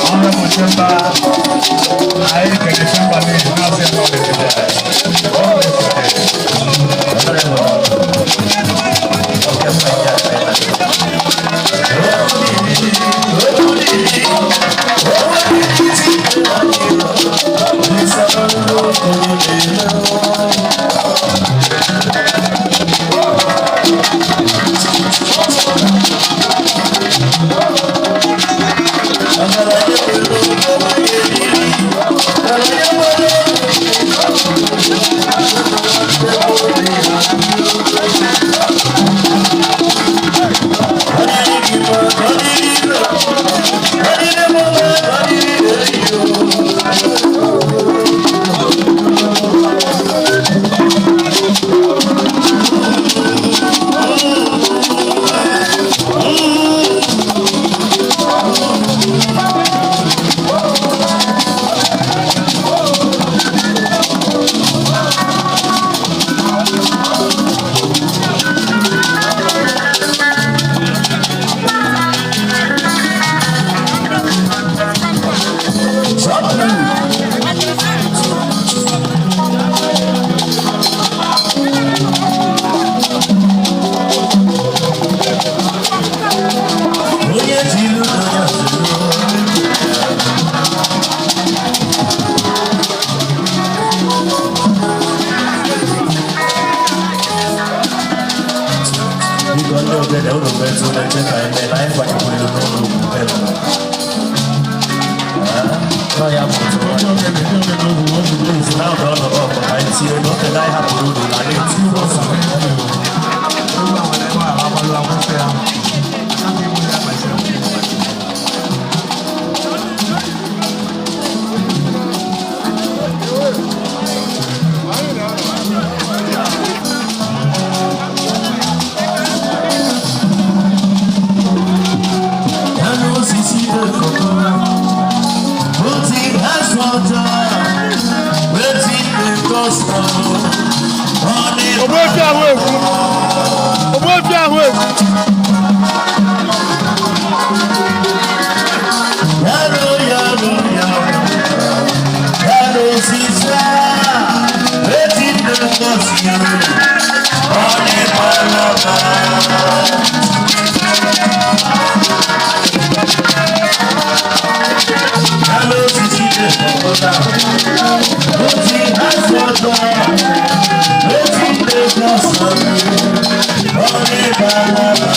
Honorable Chimba, anyị kere Chimba n'ihi na asị ya na ọ dị. Thank you. Please, now run up, I see you, not that I have to do, I need to. Ogbuefi ahụ egwu. Ogbuefi ahụ egwu. Yaro, yaro, yaro. Yaro, sister. Wetin dey cause you? Money palava. Yaro, sister, dey for Wetin has water? Wetin dey cause you? Money palava.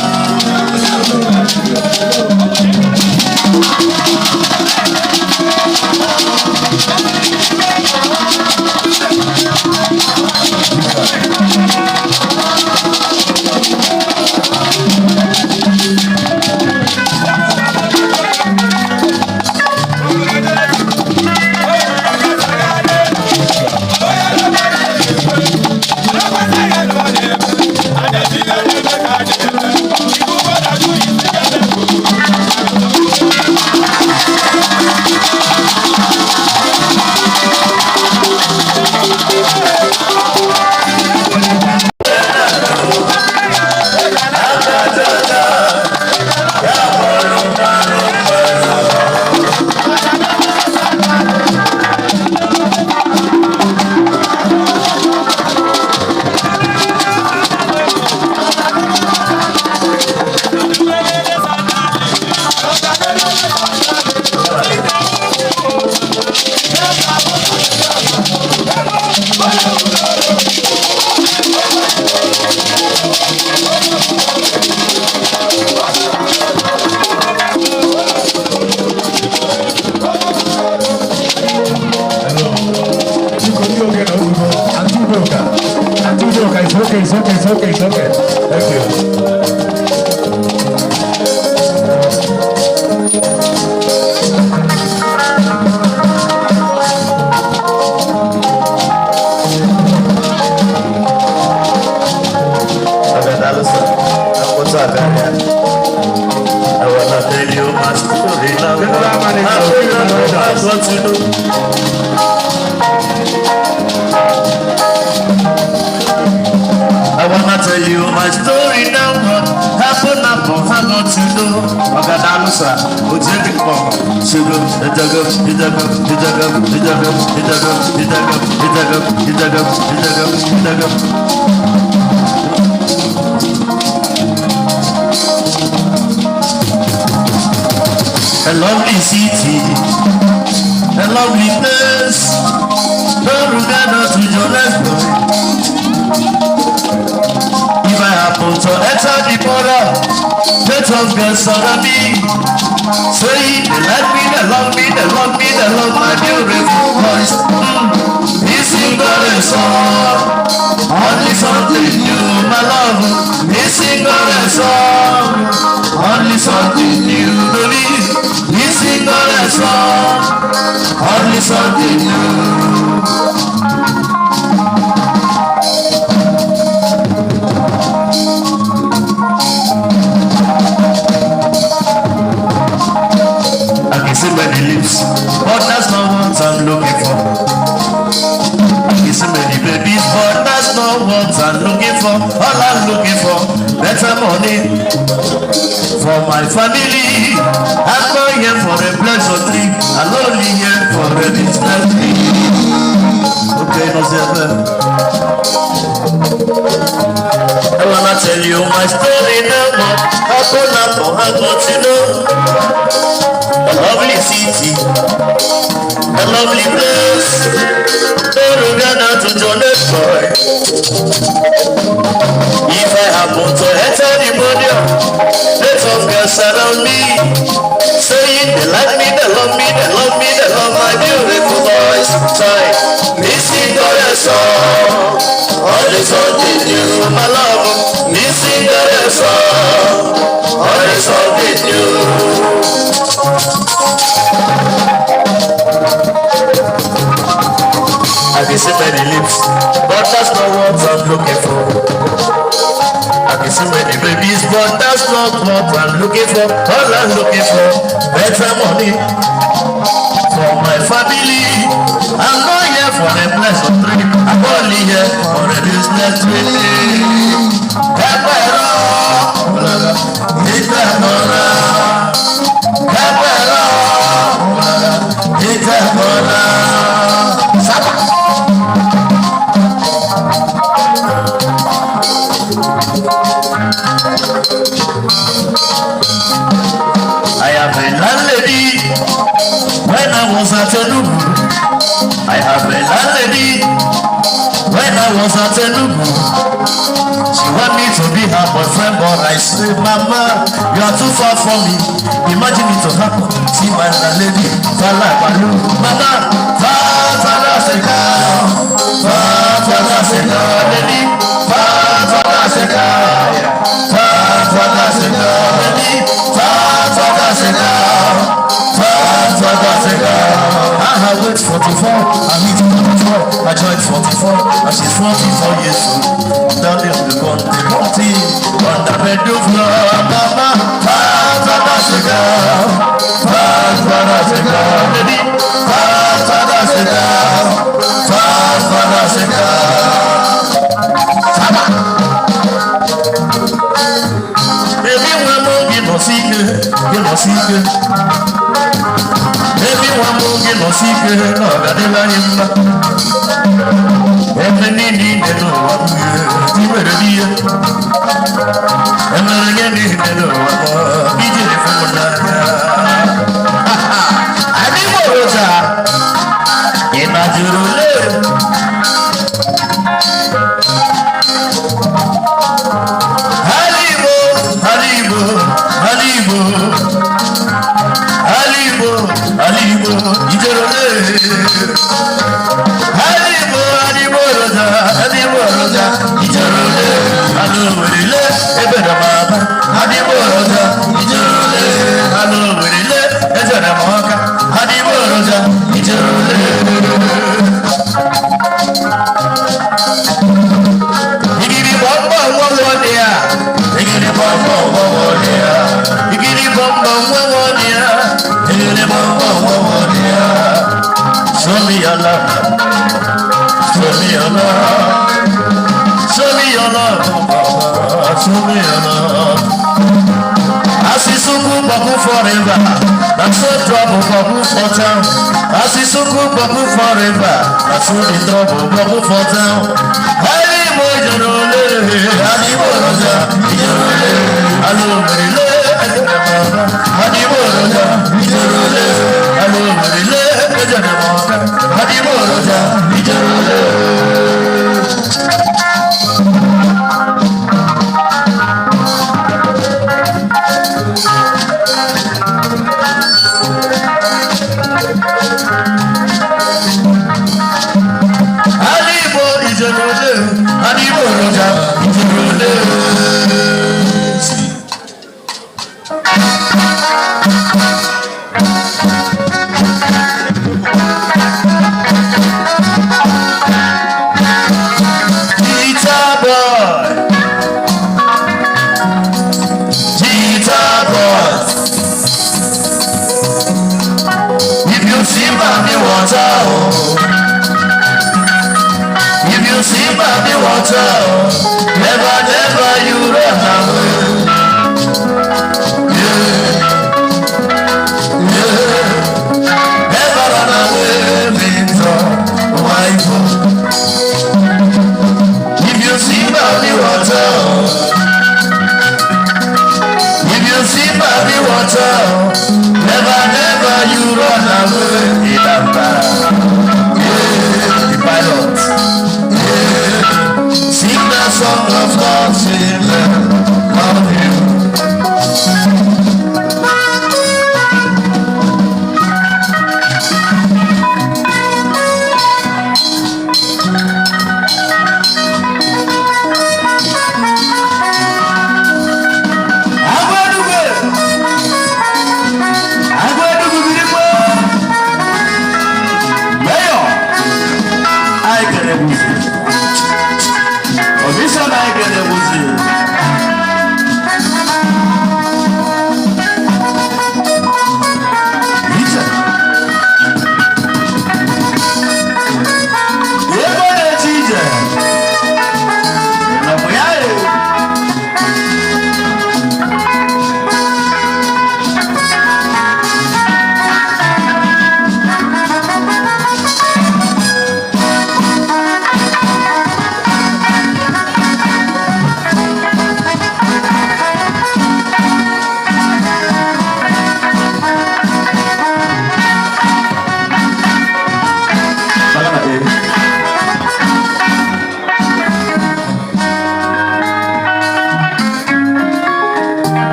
It's okay, it's okay, it's okay, it's okay. Thank you. I wanna tell you my story now. I want to know. I wanna tell you my story now. What happened up on how not to know. Ogadalusa, Ojedi Pop, Sugar, Idago, Idago, Idago, Idago, Idago, Idago, Idago, Idago, Idago, Idago. A lovely city, a lovely place. Don't to Johannesburg. If I happen to enter the border, let of girls surround me. Say they like me, they love me, they love me, they love my beautiful voice. This single song, only something new, my love. This single song, only something new, baby. This single song, only something new. I can see many lips, but that's not what I'm looking for. I can see many babies, but that's not what I'm looking for. All I'm looking for, better money for my family. I'm not here for a pleasure trip, I'm only here for a business trip. Okay, no sir. I wanna tell you my story now. Happen up, I got to know. A lovely city, a lovely place. Ghana to Johannesburg. If I happen to enter the podium, let of girls around me, saying they like me, they love me, they love me, they love my beautiful what I'm looking for. I can see many babies, but that's not what I'm looking for. All I'm looking for, better money for my family. I'm not here for a pleasure trip. I'm only here for a business trip. Kẹ́pẹ̀rọ, ìtẹ̀kọ̀rọ̀. Kẹ́pẹ̀rọ, ìtẹ̀kọ̀rọ̀. Sábà. I have a landlady when I was at Enugu. I have a landlady when I was at Enugu. She want me to be her boyfriend, but I say, "Mama, you are too far from me." Imagine it to happen. See my landlady, Fala Balu, Mama, Fala Seka, Fala Seka, lady, Fala Seka, Fala Seka, lady, Fala Seka, Fala Seka. I have wait 44, I meet 44, I joined 44, and she's 44 years old. Down there on the gun, the party, on the bedroom floor, Mama, Fala Seka, Fala Seka, lady, Fala Seka, Fala Seka. Saba. Baby, nwa m gị nọsi ike, gị nọsi ike. Baby, nwa m gị nọsi ike, na ọ ga-adịla anyị mma. Ebe niile ị dị n'ụwa m, i nwere n'ihe. Emere gị niile n'ụwa m, iji efu m n'anya. Adịgboroja, ị na-jụrụ ole? Ala Igbo, ala Igbo, ala Igbo. Ala Igbo, ala Igbo, ijere ole? Ala Igbo, ala Igbo roja, ala Igbo roja, ijere ole? Ala Owerri, ebere m aba. Ala Igbo roja, ijere ole? Ala Owerri, ejere m Ọka. Ala Igbo roja, ijere ole? Igiri bọmbọ nwa dị ya. Igiri bọmbọ nwa dị ya. Igiri bọmbọ nwa dị ya. Igiri bọmbọ nwa dị ya. Show me your love. Show me your love. Show me your love. Show me your love. Asisuku boku forever. Na so trouble boku for town. Asisuku boku forever. Na so the trouble boku for town. Ali mo jorole, ali mo roja, jorole, alo merile, ali mo roja, jorole, alo merile, jorole, ali mo roja, jorole. Ali Igbo ijorole, Ali Igbo roja, ijorole. Guitar boy, guitar boy. If you see mommy water, oh. If you see mommy water, oh, never, never you run away. Yeah. Never run away, Victor, wife. If you see mommy water, oh, if you see mommy water, oh, never, never you run away. Idamba. Yeah, the pilot. Yeah. Sing that song.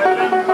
Thank you.